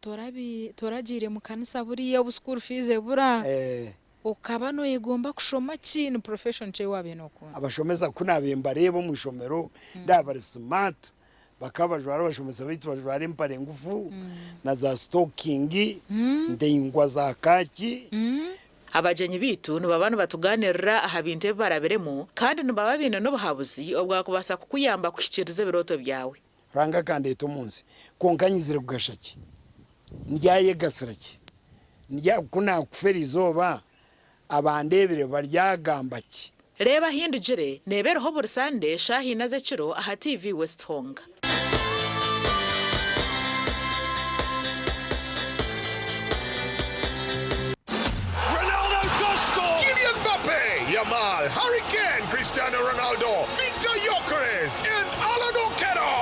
Y: toragiire mu kanisa buriya obu school fees ebura, okaba noyegomba kushoma ki? Ni profession ki ei waabaire nookunda?
E: Abashomesa ku naabaire mbareeba omu ishomero ndaaba bari smart, bakaba bajwara abashomesa baitu bajwara empare ngufu na za sitokingi ndaingwa za kaaki.
R: Abagyenyi baitu nibaba nibatugaaniirira aha bintu ebi barabiremu kandi nibaba baine n'obuhabuzi obwakubaasa kukuyamba kuhikiiriza ebirooto byawe.
E: Ruhanga akandeeta omu nsi, kwonka nyizire kugasha ki? Ndyayegasira ki? Ndya, ku naakufa eri izooba, abandeebire baryagamba ki?
R: Reeba Ahindugire neeba eriho buri Sande shaaha ina z'ekiro aha TV West Honga.
M: Ronaldo does score! Kylian Mbappe, Yamal, Harry Kane, Cristiano Ronaldo, Victor Gyokeres, and Alan Okello!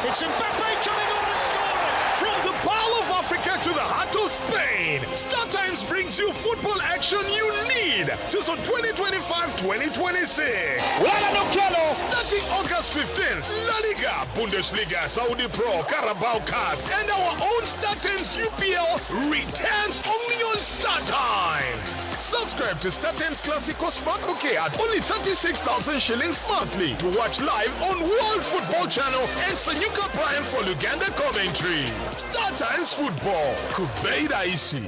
M: It's Mbappe coming on and scoring! From the Pearl of Africa to the heart of Spain, StarTimes brings you football action you need. Season 2025-2026. Alan Okello! Starting August 15th, La Liga, Bundesliga, Saudi Pro, Carabao Cup, and our own StarTimes UPL returns only on StarTimes. Subscribe to StarTimes Classico Smart Bouquet at only 36,000 shillings monthly to watch live on World Football Channel and Sanyuka Prime for Luganda commentary. StarTimes Football, Kubeira Isi.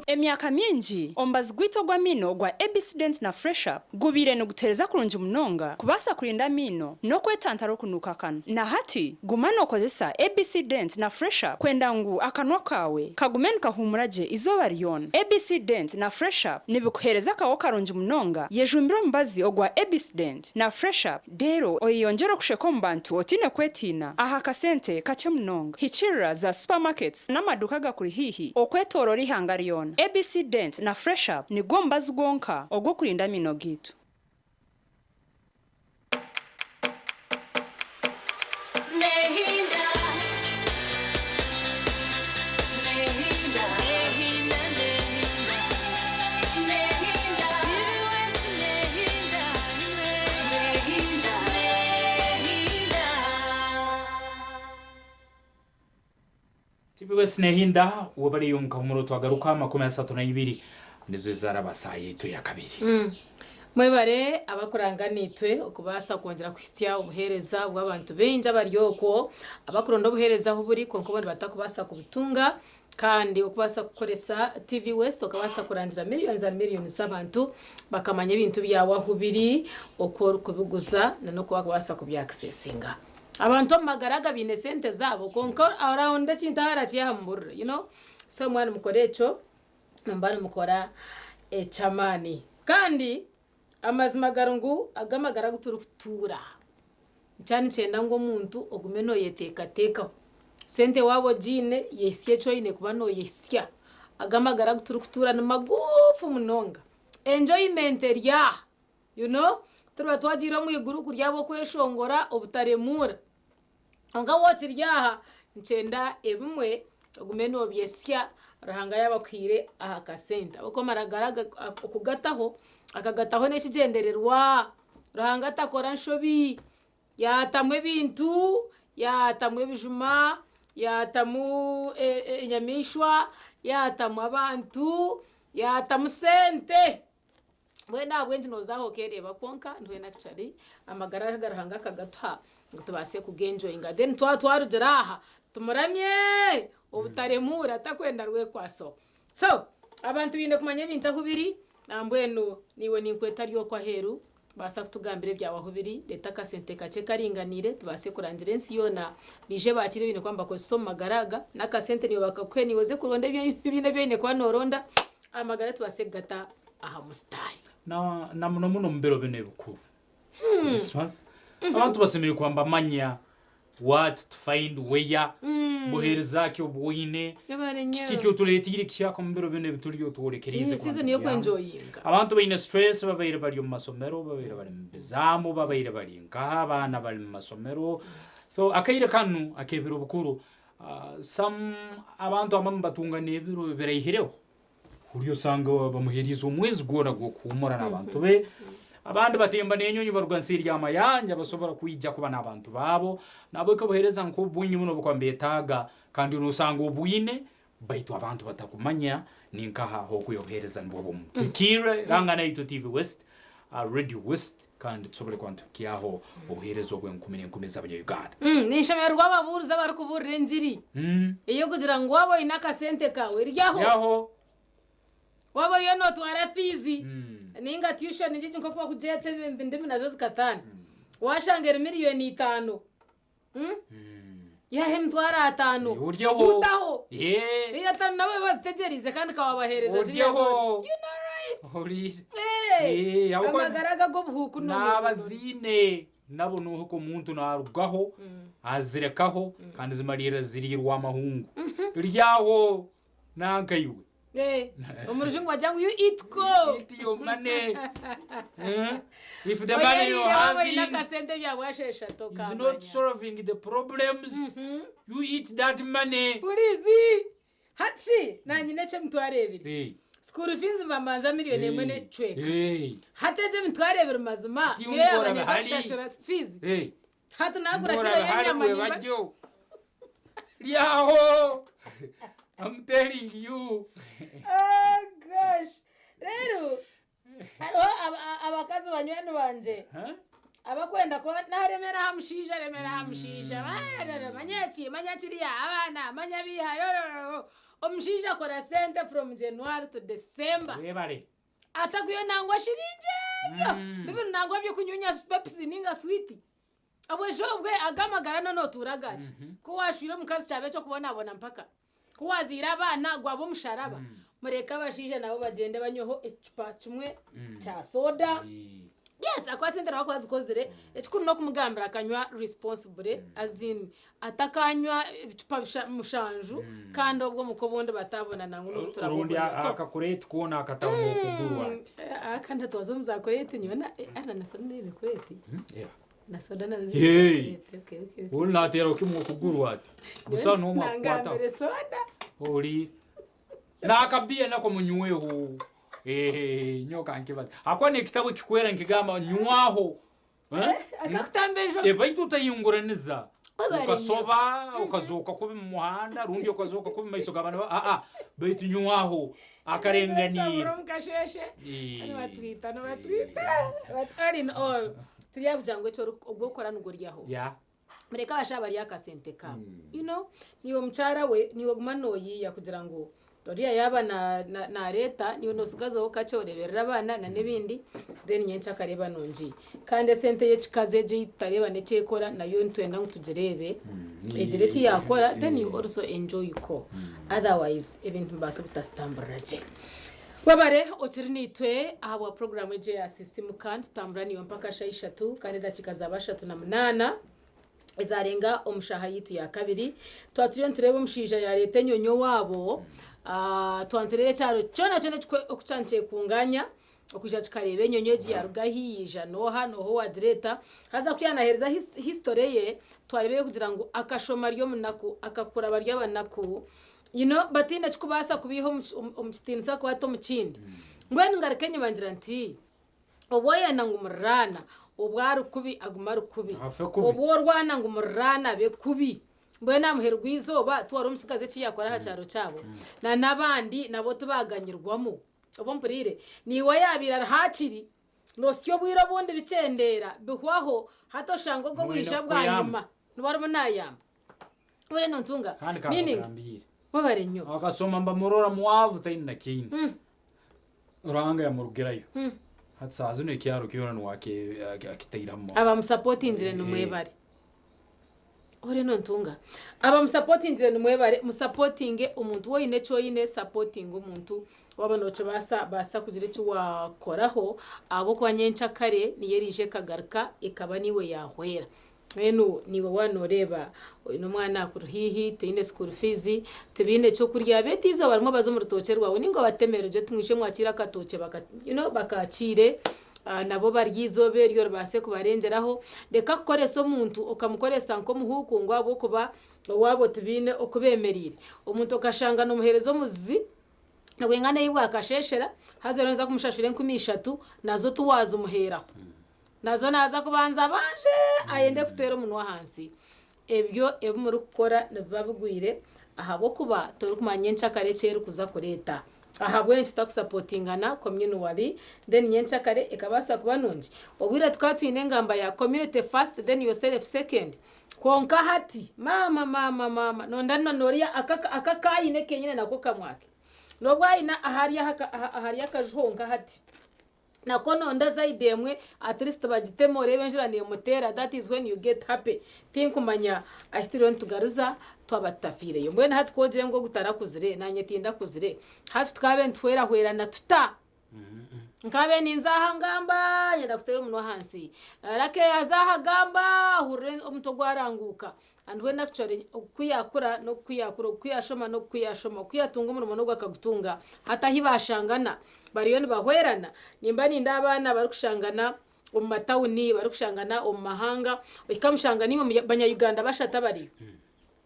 Z: Emyaka mingi, omubazi gwaitu ogw'amaino ogwa ABC Dent na Fresh Up gubaire nigutuheereza kurungi munonga kubaasa kurinda amaino n'okwetantara okunuuka akanwa. Na hati, guma nookozesa ABC Dent na Fresh Up kwenda ngu akanwa kaawe kagume nikahuumura gye eizooba ryona. ABC Dent na Fresh Up nibikuheereza akaho karungi munonga. Yejumbire omubazi ogwa ABC Dent na Fresh Up reero oyeyongyere okusheka omu bantu otaine kwetiina aha kasente kakye munonga. Hikiirira za supermarkets n'amaduuka agakuri haihi okwetooroora eihanga ryona. ABC Dent na Fresh Up nigwo mubazi gwonka ogw'okurinda amaino gaitu.
P: Nehinda, nehinda, nehinda, nehinda, nehinda, nehinda, nehinda, nehinda.
I: TV West Nehinda webare yonka omuro twagaruka 32 nizo ezaraba saaha yaitu eya kabiri.
J: Mwebare abakuranga naitwe okubaasa kwongyera kuhitsya obuheereza bw'abantu baingi abari okwo abakuronda obuheereza ahu buri kwonka obundi batakubaasa kubutunga kandi okubaasa kukoresa TV West okabaasa kurangira millions and millions z'abantu bakamanya ebintu byawe ahu biri, oku orikubiguza n'oku wakubaasa kubyakisesinga. Abantu omu magara aga baine sente zaabo kwonka oraronda ekintu ahu arakiiha amuburire you know so mwaba nimukora ekyo nimuba nimukora eky'amaani. Kandi amazima gari ngu aga amagara agu turikutuura nikyo nikyenda ngu omuntu ogume noyeteekateekaho. Sente waaba ogiine yehitsya eki oine kuba noyehitsya. Aga amagara agu turikutuura ni magufu munonga. Enjoyment eri aha you know turiba twagiire omu iguru kuryaba okweshongora obutaremuura. Kwonka waaba okiri aha, nikyenda ebimwe ogume noobyesya Ruhanga yaaba akuhaire aha kasente. Ahabw'okuba amagara aga okugataho, akagataho n'ekigyendererwa. Ruhanga takora nshobi. Yaatamu ebintu, yaatamu ebijuma, yaatamu enyamaishwa, yaatamu abantu, yaatamu sente. Mbwenu ahabw'enki nooza aho okeereeba kwonka nitwenda actually amagara aga Ruhanga akagatuha ngu tubaase kugenjoyinga then twaba twarugira aha tumuramye obutaremuura takwenda rwekwaso. So abantu baine kumanya ebintu ahu biri nambwenu naiwe ninkweta ari okwo aheeru baasa kutugambira ebyawe ahu biri reeta akasente kakye karinganiire tubaase kurangira ensi yoona baije baakire ebi baine kuba nibakozesa omu magara aga n'akasente naiwe bakakuhe naiwe oze kuronda ebi oine kuba nooronda amagara tubaase kugata aha musitaari.
I: Na, na muno muno omu biro binu ebikuru. Christmas. Abantu basemeriire kuba nibamanya what to find where, buheereza ki obu oine, kiki eki otureetiire kihyaka omu biro binu ebi turiyo tworekeriize
J: Iyi
I: kuba
J: season
I: nitubyama.
J: y'okwenjoyinga.
I: Abantu baine stress babaire bari omu masomero, babaire bari mu bizaamu, babaire bari nkaha, abaana bari mu masomero. So akaire kanu ak'ebiro bikuru, some abantu abamwe batunga n'ebiro ebiraihireho. Huriya osanga bamuheeriize omwezi gwona gw'okuhuumura n'abantu be. Abandi batemba n'enyonyi baruga nseeri y'amayanja basobora kwija kuba n'abantu baabo. Nahabweki obuheereza nk'obu bwingi muno obukuba nibeetaaga kandi nosanga obwine baitu abantu batakumanya ninkaha ah'okuha obuheereza nibwo bumu. Tuhikirre Ranga Naitwe TV West, Radio West kandi tusobole kuba nituhikyaho obuheereza obw'enkumi n'enkumi z'Abanya-Uganda.
J: Ninshemererwa ababuurizi abarikubuurira engiri ey'okugira ngu waaba oine akasente kaawe ryaho.
I: Ryaho.
J: Waaba oriyo nootwara fiizi nainga tuition ngigi nk'oku barikugyeta endimi nazo zikataana, waashanga eri miriyoni itaano, Yaha emitwaro ataano.
I: Oryeho.
J: Utaho.
I: Eh.
J: Eyo ataano nabo bazitegyereize kandi kawabaheereza ziriya
I: Oryeho.
J: zoona. You know right.
I: Ori.
J: Eh.
I: Eh, ahabw'okuba
J: Amagara aga ag'obuhuuku no.
I: N'abaziine nabo nohika omuntu narugaho azirekaho kandi zimariira ziriirwe amahungu. Ryaho nanka iwe.
J: Eh, omu rujungu bagira ngu you eat ko.
I: Eat your money. Eh? If the money you
J: Oyeriire waaba oine
I: having
J: akasente byabwasheesha
I: is
J: tokamanya.
I: not solving the problems, you eat that money.
J: Purizi! Hati shi, naanye nyine eky'emitwaro ebiri.
I: Eh.
J: School fees mbamanja miriyoni emwe n'ekicweka.
I: Eh.
J: Hati egyo emitwaro ebiri mazima
I: Hati
J: niyo yaaba
I: ngora
J: neeza
I: bihari.
J: kushashura fees.
I: Eh.
J: Hati naagura
I: Ngora
J: kiro
I: bihari
J: y'enyama
I: bwe
J: nimba
I: baryo. Ryaho! I'm telling you.
J: Oh gosh. Rero hariho abakazi banywani bangye abakwenda kuba naremera aha mushaija aremera aha mushaija bararara manya eki manya kiriya abaana manya biiha rorororo omushaija akora sente from January to December
I: Webare.
J: ataguyo nangwa shiringi ebyo bibiri nangwa by'okunyunya pepsi ninga switi Obwesha obwe aga amagara no notuura gaki? Ku washwire omukazi kyaba eky'okubonabona mpaka. Ku wazaire abaana gwaba omusharaba. Mureke abashaija nabo bagyende banyweho ekicupa kimwe kya soda. Yes, ahakuba sente araba kuba azikozire, ekikuru n'okumugambira akanywa responsibly as in atakanywa ebicupa mushanju kandi obwo omuka obundi batabonana ngu n'obutura
I: Orundi
J: bw'okurya. So,
I: akakureeti koona akataho n'okuguru ati.
J: aka ntitwaza omu za kureeti nyowe na eh, na soda neine kureeti.
I: Yeah.
J: Na soda nazo
I: Hey.
J: ziri okay, okay, okay.
I: Ori nateera kimwe okuguru ati. Busa n'omwe akukwataho.
J: Nangambire soda.
I: Ori n'akabiya nako munyweho. Eh, nyowe kankibaza. Hakuba n'ekitabo ekikwera nikigamba nywaho. Eh?
J: Akakutamba enjoka.
I: Eh, baitu otahinguraniza. Okasoba okazooka kubi mu muhanda rundi okazooka kubi mu maiso g'abaana aa baitu nywaho akarenganiire.
J: Omukasheshe nibatwita nibatwita, but all in all turi kugira ngu ekyo ogwokora niguryaho. Mureke abashaija barye akasente kaabo. Niiwe mukyara we, niiwe oguma nooyiiya kugira ngu oriya yaaba naareeta, niiwe noosigazaho kakye oreeberera abaana na n'ebindi, then nyenkya akareeba nungi. Kandi esente y'ekikazi egyo ei tutareeba n'eki ekora, nayo nitwenda ngu tugireebe, egire eki yaakora, then you also enjoy ko. Otherwise ebintu nibibaasa obutasitamburira gye. Webare okiri naitwe ahabwa puroguraamu egi eya Sisiimuka, nitutambura naiwe mpaka shaaha ishatu kandi edakiika zaaba ashatu na munaana ezarenga omu shaaha yaitu ya kabiri. Twaba turiyo nitureeba omushaija yaareeta enyonyi owaabo, twaba nitureeba ekyaro kyona kyona oku kyaba nikyekunganya okwija kikareeba enyonyi egi yaaruga hi, yaija n'oha, n'oha owaagireeta. Haza ku yaanaheereza history ye, twareeba erikugira ngu akashoma ari omunaku, akakura bari abanaku, bataine ekirikubaasa kubaiha omu kitiinisa kubata omu kindi. Mbwenu ngaruka enyima ngira nti, obu oyenda ngu muriraana, obu ari kubi agume ari kubi,
I: Afe kubi.
J: Obu orwana ngu muriraana abe kubi. Mbwenu aha muheru gw'eizooba tiwari omutsigazi eki yaakora aha kyaro kyabo, na n'abandi nabo tibaaganyirwamu. Oba ompuriire? Niiwe yaabaire ari haakiri, noosya obwire obundi bikyendeera, bihwaho, hati oshanga ogwo
I: Mwine
J: owaija
I: kukuyamba.
J: bwanyima niwe arimu naayamba. Mbwenu nontunga?
I: Kandi
J: Meaning,
I: kankugambire.
J: webare nnyo.
I: Akasoma mbamurora mwavu taine na kiine. Ruhanga yamurugirayo. Hati saaha zinu ekyaro kyona niwe akitaire amu.
J: Abamusapotingire nimwebare. Ore nontunga? Abamusapotingire nimwebare, musapotinge omuntu woine eki oine, sapotinga omuntu waaba nokibaasa, baasa kugira eki waakoraho ahabw'okuba nyenkyakare niyo eriija ekagaruka ekaba niiwe yaahwera. Mbwenu naiwe waaba nooreeba oine omwana akuri haihi, taine school fees, tibaine ky'okurya, beitu eizooba rimwe baze omu rutookye rwawe nainga obatemere ogire oti mwije mwakiire akatookye baka you know bakaakiire nabo barye eizooba eryo ribaase kubarengyeraho. Reka kukoresa omuntu okamukoresa nk'omuhuuku ngu ahabw'okuba owaabo tibaine oku beemereire. Omuntu okashanga noomuheereza omuzizi nibwingana ei bwakasheeshera haza oriyo nooza kumushashura enkumi ishatu nazo tiwaazimuheeraho. Nazo naaza kubanza abanje ayende kuteera omunwa ahansi. Ebyo ebi murikukora nibiba bigwire ahabw'okuba torikumanya nyenkyakare eki erikuza kureeta. Ahabw'enki tutakusapotingana communally then nyenkyakare ekabaasa kuba nungi? Obwire tukaba twine engamba ya community first then yourself second kwonka hati maama maama maama nonda noriya aka aka ayine kenyine nako kamwake. N'obu ayine ahari ahari akaju honka hati. Nako nonda zaidi emwe at least bagiteme oreebe enjura nemuteera that is when you get happy tinkumanya ahi turiyo nitugariza twaba tutafiireyo mbwenu hati ku ogire ngu ogu tarakuzire nanye tindakuzire hati tukabe nituhwerahwerana tuta? Nkabe ninza aha ngamba nyenda kuteera omunwa ahansi Lucky yaza aha agamba ahurira omutwe gwaranguuka And when actually oku yakura n'oku yakura, oku yashoma n'oku yashoma, oku yatunga omurimo n'ogu akagutunga, hati ahi bashangana bariyo nibahwerana. Nimba nindeeba abaana barikushangana omu matawuni, barikushangana omu mahanga, ohika mushanga naimwe banya Uganda bashatu abariyo.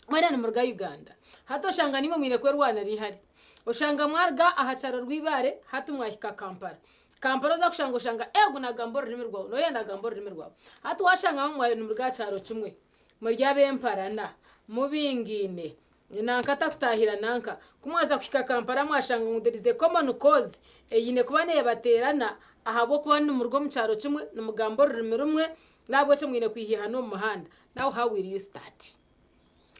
J: Mwena nimuruga Uganda. Hati oshanga naimwe mwine kwerwanira eihari. Oshanga mwaruga aha kyaro rw'eibaare hati mwahika Kampala. Kampala oza kushanga oshanga ogu nagamba orurimi rwawe n'oriya nagamba orurimi rwawe. Hati washanga mwaba nimuruga aha kyaro kimwe. Muri ab'emparana, mubingaine, nanka takutaahira nanka. Ku mwaza kuhika Kampala mwashanga ngu there is a common cause eine kuba neebateerana ahabw'okuba nimuruga omu kyaro kimwe, nimugamba orurimi rumwe, n'ahabw'ekyo mwine kwihaihana omu muhanda. Now how will you start?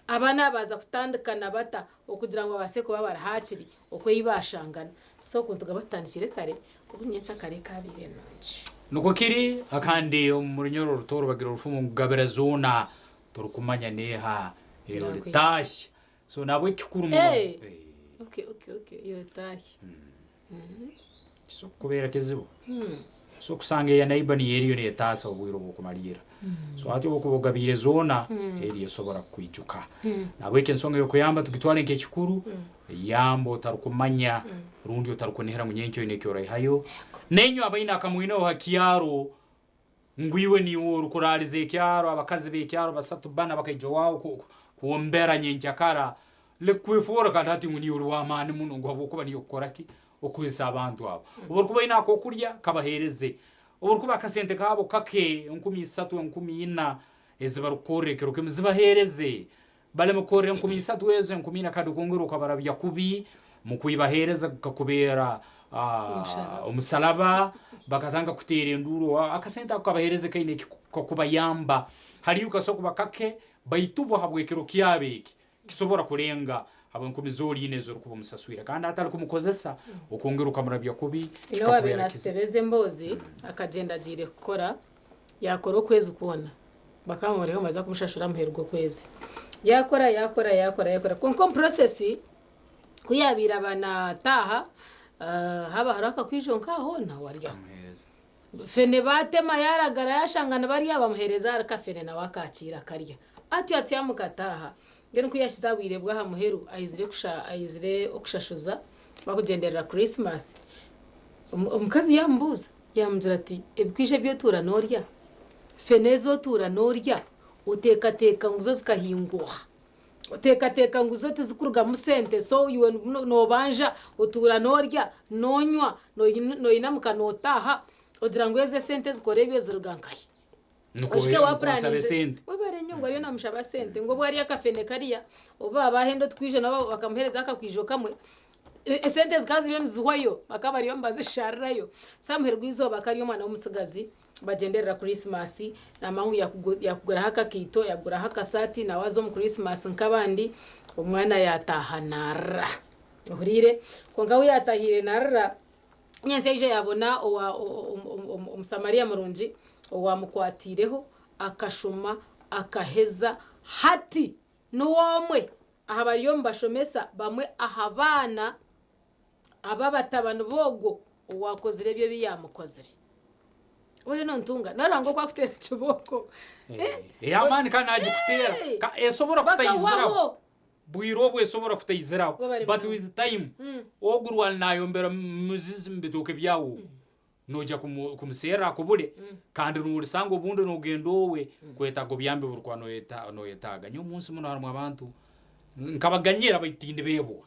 J: Abaana baaza kutandikana bata okugira ngu babaase kuba bari haakiri okwo ei baashangana? So oku nitugaba tutandikire kare, obu nyenkyakare ekaabaire nungi.
I: Nikwo kiri, kandi omu runyoro orutooro bagira orufumu ngu gabira zoona torikumanya neeha ei oritahya. So nahabweki kikuru muno.
J: Eh, okay, okay, okay, ei oritahya.
I: Kisobola kukubeera kizibu. So kusanga eya neighbor niyo eriyo netaasa obwire obw'okumaliirra. So hati obu okuba ogabiire zoona, eri esobora kukwijuka. Nahabweki ensonga ey'okuyamba tugitwale nk'ekikuru, yamba otarukumanya rundi otarukunihira ngu nyenkya oine eki oraihayo. Nainywe abaine akamwineho ha kyaro, Ngu iwe niiwe orikuraaliza ekyaro, abakazi b'ekyaro basatu bana bakaija owaawe kwombera nyenkyakara, leka kwefoora kandi hati ngu niiwe ori w'amaani muno ngu habwokuba niiwe okukora ki? Okuhisa abantu abo. Obu orikuba oine ak'okurya, kabaheereze. Obu orikuba akasente kaabo kake, enkumi isatu, enkumi ina, Ezi barikukorera ekiro kimwe zibaheereze. Baleme kukorera 3000 ezo 4000 kandi okwongera okabarabya kubi mukwibaheereza gukakubeera omusalaba bakatanga kuteera enduuru. Akasente ako kabaheereze kaine eki kakubayamba. Hariyo kasobora kuba kake baitu bo habw'ekiro kyabo eki kisobora kurenga habw'enkumi z'oriine ezi orikuba omusaswire kandi atari kumukozesa okwongera okamurabya kubi
J: Ine owaabaire
I: kikakubeera kizibu.
J: naatutebeza emboozi akagyenda agiire kukora yaakora okwezi kwona bakaba bamubariho nibaza kumushashura amuheru gw'okwezi. Yaakora yaakora yaakora yaakora kwonka omu process ku yaabaire aba naataaha haaba hariho akakwijo nk'aho nawe aryaho. Fene baatema yaaragara yaashanga nibarya bamuheereza ahari kafene nawe akaakiira akarya. Atyo atyo amukataaha. Mbwenu ku yaahikize aha bwire bw'aha muheru aizire kusha aizire okushashuza bakugyenderera Christmas, omukazi yaamubuuza yaamugira ati, Ebikwija ebi otuura noorya, fene ezi otuura noorya oteekateeka ngu zo zikahinguha? Oteekateeka ngu zo tizikurugamu sente so iwe noobanja otuura noorya, noonywa, noinamuka nootaaha ogira ngu ezo esente ezikora ebyo ziruga nkahi?
I: Nikwo
J: Oshushe
I: nikwo nsabe esente.
J: Webare nnyo ngu ariyo namushaba sente ngu obu arya akafene kariya obu baaba bahenda otukwijo nabo bakamuhereza akakwijo kamwe esente zikaba ziriyo nizihwayo bakaba bariyo nibazisharirayo. So aha muheru gw'eizooba akaba ari omwana w'omutsigazi Bagyenderera Kurisimasi, naamanya ngu yaakuguraho akakaito, yaakuguraho akasaati, nawe aza omu Kurisimasi nk'abandi, omwana yaataaha naarira. Ohuriire? Kwonka ku yaataahiire naarira, nyentsya yaija yaabona Omusamaria murungi owaamukwatiireho, akashoma, akaheza. Hati niwe omwe aha bariyo nibashomesa bamwe aha baana ab'abatabani b'ogwo owaakozire ebyo ebi yaamukozire. Oriyo nontunga noreeba ngu oku akuteera kibooko.
I: Ey'amaani kandi nagikuteera.
J: Hey!
I: Esobora kutaiziraho.
J: Bakahwaho.
I: Bwire obu esobora kutaiziraho.
J: Webare
I: But
J: munonga.
I: with time, ogu rwali nayombera muzizi mu bitooke byawe ogu, noija kumuserra akubure kandi norisanga obundi nogenda owe kwetaaga obuyambi obu orikuba noyetaaga. Nyowe omunsi munu harimu abantu nkabaganyira baitu tindibeebwa.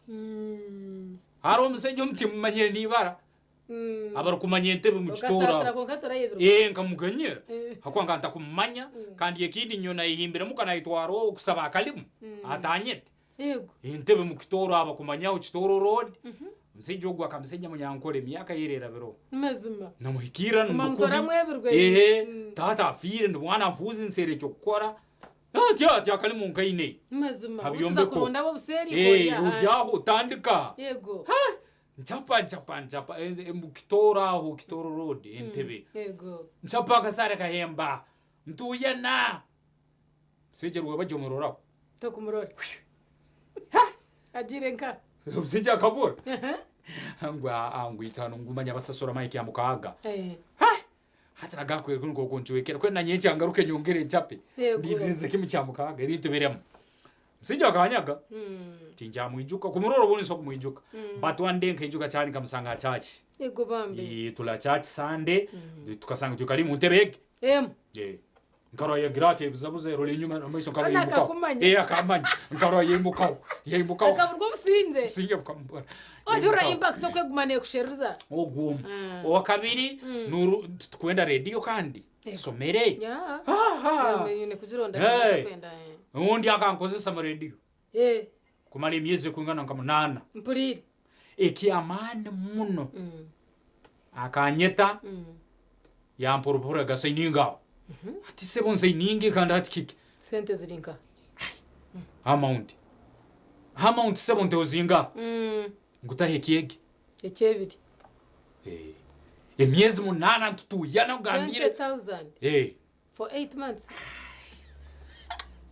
I: Hariho omusaija omu timumanyire n'ibara, Abarikumanya entebe omu kitooro
J: Okasaasira
I: abo.
J: kwonka torayebirwe.
I: Ee, nkamuganyira
J: Eh.
I: ahakuba nkaba ntakumumanya kandi ekindi nyowe nayehimbiremu ka nayetwara okusaba akalimu atanyete.
J: Yego.
I: Entebe omu kitooro abakumanya aho Kitooro road. Omusaija ogu akaba musaija munyankore emyaka ye erabireho.
J: Mazima.
I: Namuhikirra
J: Kuma
I: ndi kubi.
J: ntoramwebirwe.
I: Ehe, taata afiire ndi mwana nfuuzi nseera eky'okukora. Ati ati akalimu nkaine.
J: Mazima.
I: Ha
J: Obu tuza
I: byombeko.
J: kuronda ab'obuseeri
I: Eh,
J: ori aha.
I: ori aho otandika.
J: Yego.
I: Nchapa nchapa nchapa mbu Kitooro aho Kitooro road Entebbe.
J: Yego.
I: Nchapa akasare kahemba ntuyana omusaija rwebagyo omuroraho.
J: Tokumurora. Agiire nka?
I: Omusaija akabura. Ngu aa ngu itano ngu manya basasura mike ya mukaaga.
J: Eh.
I: Hati nagakwire kunu nk'oku ncwekere kweri na nyenkya ngaruke nyongere nchape.
J: Yego.
I: Ndindirize kimu kya mukaaga ebintu biremu. Omusaija akanyaga. Tinkyamwijuka kumurora obundi nsobola kumwijuka but one day nkaijuka kyali nkamusanga ha church.
J: Ego bambi.
I: Eh, tula church Sunday tukasanga twikali mu ntebe egi.
J: Emu.
I: Eh. Nkarora yagira ati ebuzabuza erora enyuma amaiso nkarora
J: Ona
I: yaimukaho.
J: akakumanya.
I: Eh, akamanya. Nkarora yaimukaho. Yaimukaho.
J: Akaburwa obusinge.
I: Obusinge bukamubura.
J: Ojurira
I: Yaimukaho.
J: impact okweguma nekusheruza.
I: Ogwo omwe. Owakabiri nuru titukwenda radio kandi.
J: Ego.
I: Tusomere.
J: Yeah.
I: Aha.
J: Nyine kugironda
I: Hey.
J: kwenda. eh.
I: Ondi akankozesa mu radio.
J: Eh,
I: Kumara emyezi ekwingana nka munaana.
J: Mpuriire.
I: Eky'amaani muno akanyeta yampa orupapura gasaininga aho. Hati sebo nsaininge kandi hati kiki?
J: Sente ziri nka.
I: Amount. Amount sebo nteho zingaha? Ngutaho ekyegi.
J: Ekyebiri.
I: Eh. Emyezi munaana nitutuuyana nkugambire.
J: 20,000
I: Eh.
J: for 8 months.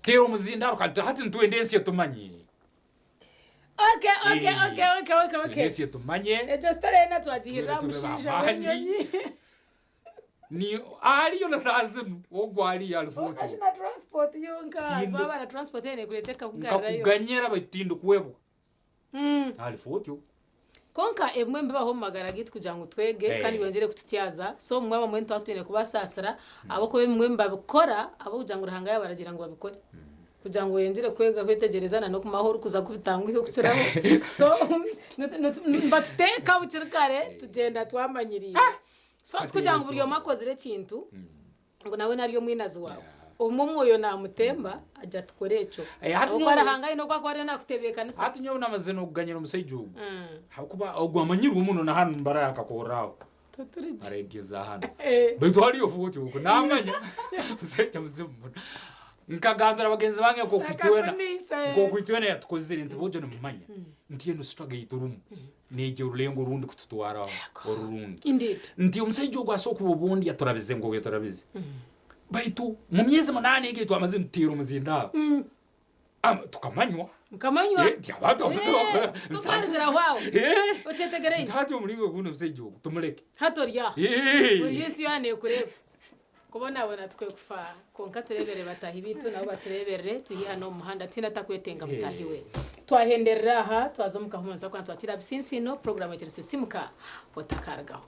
I: Teera omuzindaaro kandi hati nitwenda ensi etumanye.
J: Okay, okay,
I: Eh.
J: okay, okay, okay,
I: Twenda
J: okay.
I: ensi etumanye.
J: Egyo story yena twagihirira aha
I: Tube tube
J: mushaija
I: b'amaani.
J: w'enyonyi.
I: Ni ariyo na saa zinu ogwo ariyo ari
J: Kwonka
I: fuutu.
J: shi na transport yonka
I: Tindo.
J: twaba na transport eine kureeta ekakugarurayo.
I: Nkakuganyira baitu tindikuhebwa. Ari fuutu.
J: Kwonka ebimwe nibibaho omu magara gaitu kugira ngu twege
I: Eh.
J: kandi byongyere kututyaza. So obumwe abamwe nituba twine kubasaasira ahabw'okuba ebimwe nibabikora ahabw'okugira ngu Ruhanga yaabaragiira ngu babikore. Kugira ngu oyongyere kwega kwetegyereza na n'okumaho orikuza kubitanguhi okukiraho. So nibatuteeka bukiri kare tugyenda twamanyiriire. So tikugira ngu buri omwe akozire ekintu ngu nawe nari omwinazi waawe. Omwe omwoyo namutemba agira ati kora ekyo.
I: Eh, hati
J: Ahabw'okuba
I: nyowe-
J: Ruhanga aine oku akuba ariyo nakutebeekanisa.
I: Hati nyowe namazire n'okuganyira omusaija ogu habwokuba ogu amanyirwe muno na hanu Mbarara akakorraho.
J: Tuturigye.
I: Aregeza hanu.
J: Eh.
I: Baitu hariyo futi oku namanya omusaija muzibu muno. Nkagambira bagenzi bange nk'oku itwena
J: Akakunisa, eh.
I: nk'oku itwena yatukozire nti bojo nimumanya nti enu struggle ei turimu neija orulengo orundi kututwara orurundi.
J: Indeed.
I: Nti omusaija ogu asobola kuba obundi yaturabize nk'oku yaturabize. Baitu mu myezi munaana egi ei twamazire nituteera omuzindaaro, tukamanywa.
J: Mukamanywa.
I: Eh, nti abantu abafuzi bakora.
J: Tukarizira aho aho.
I: Eh.
J: Okyetegereize.
I: Nti hati omuringo ogundi omusaija ogu tumureke.
J: Hati ori aho.
I: Eh.
J: Buri ensi yoona neekureeba. Kubonabona tikwe kufa kwonka tureebere bataahi baitu nabo batureeberere tuhihe hanu omu muhanda tihaine atakwetenga mutaahi we. Twahenderera aha twaza omu kahumuza kubanza twakira Bisinsiino puroguraamu ekiri Sisiimuka otakarugaho.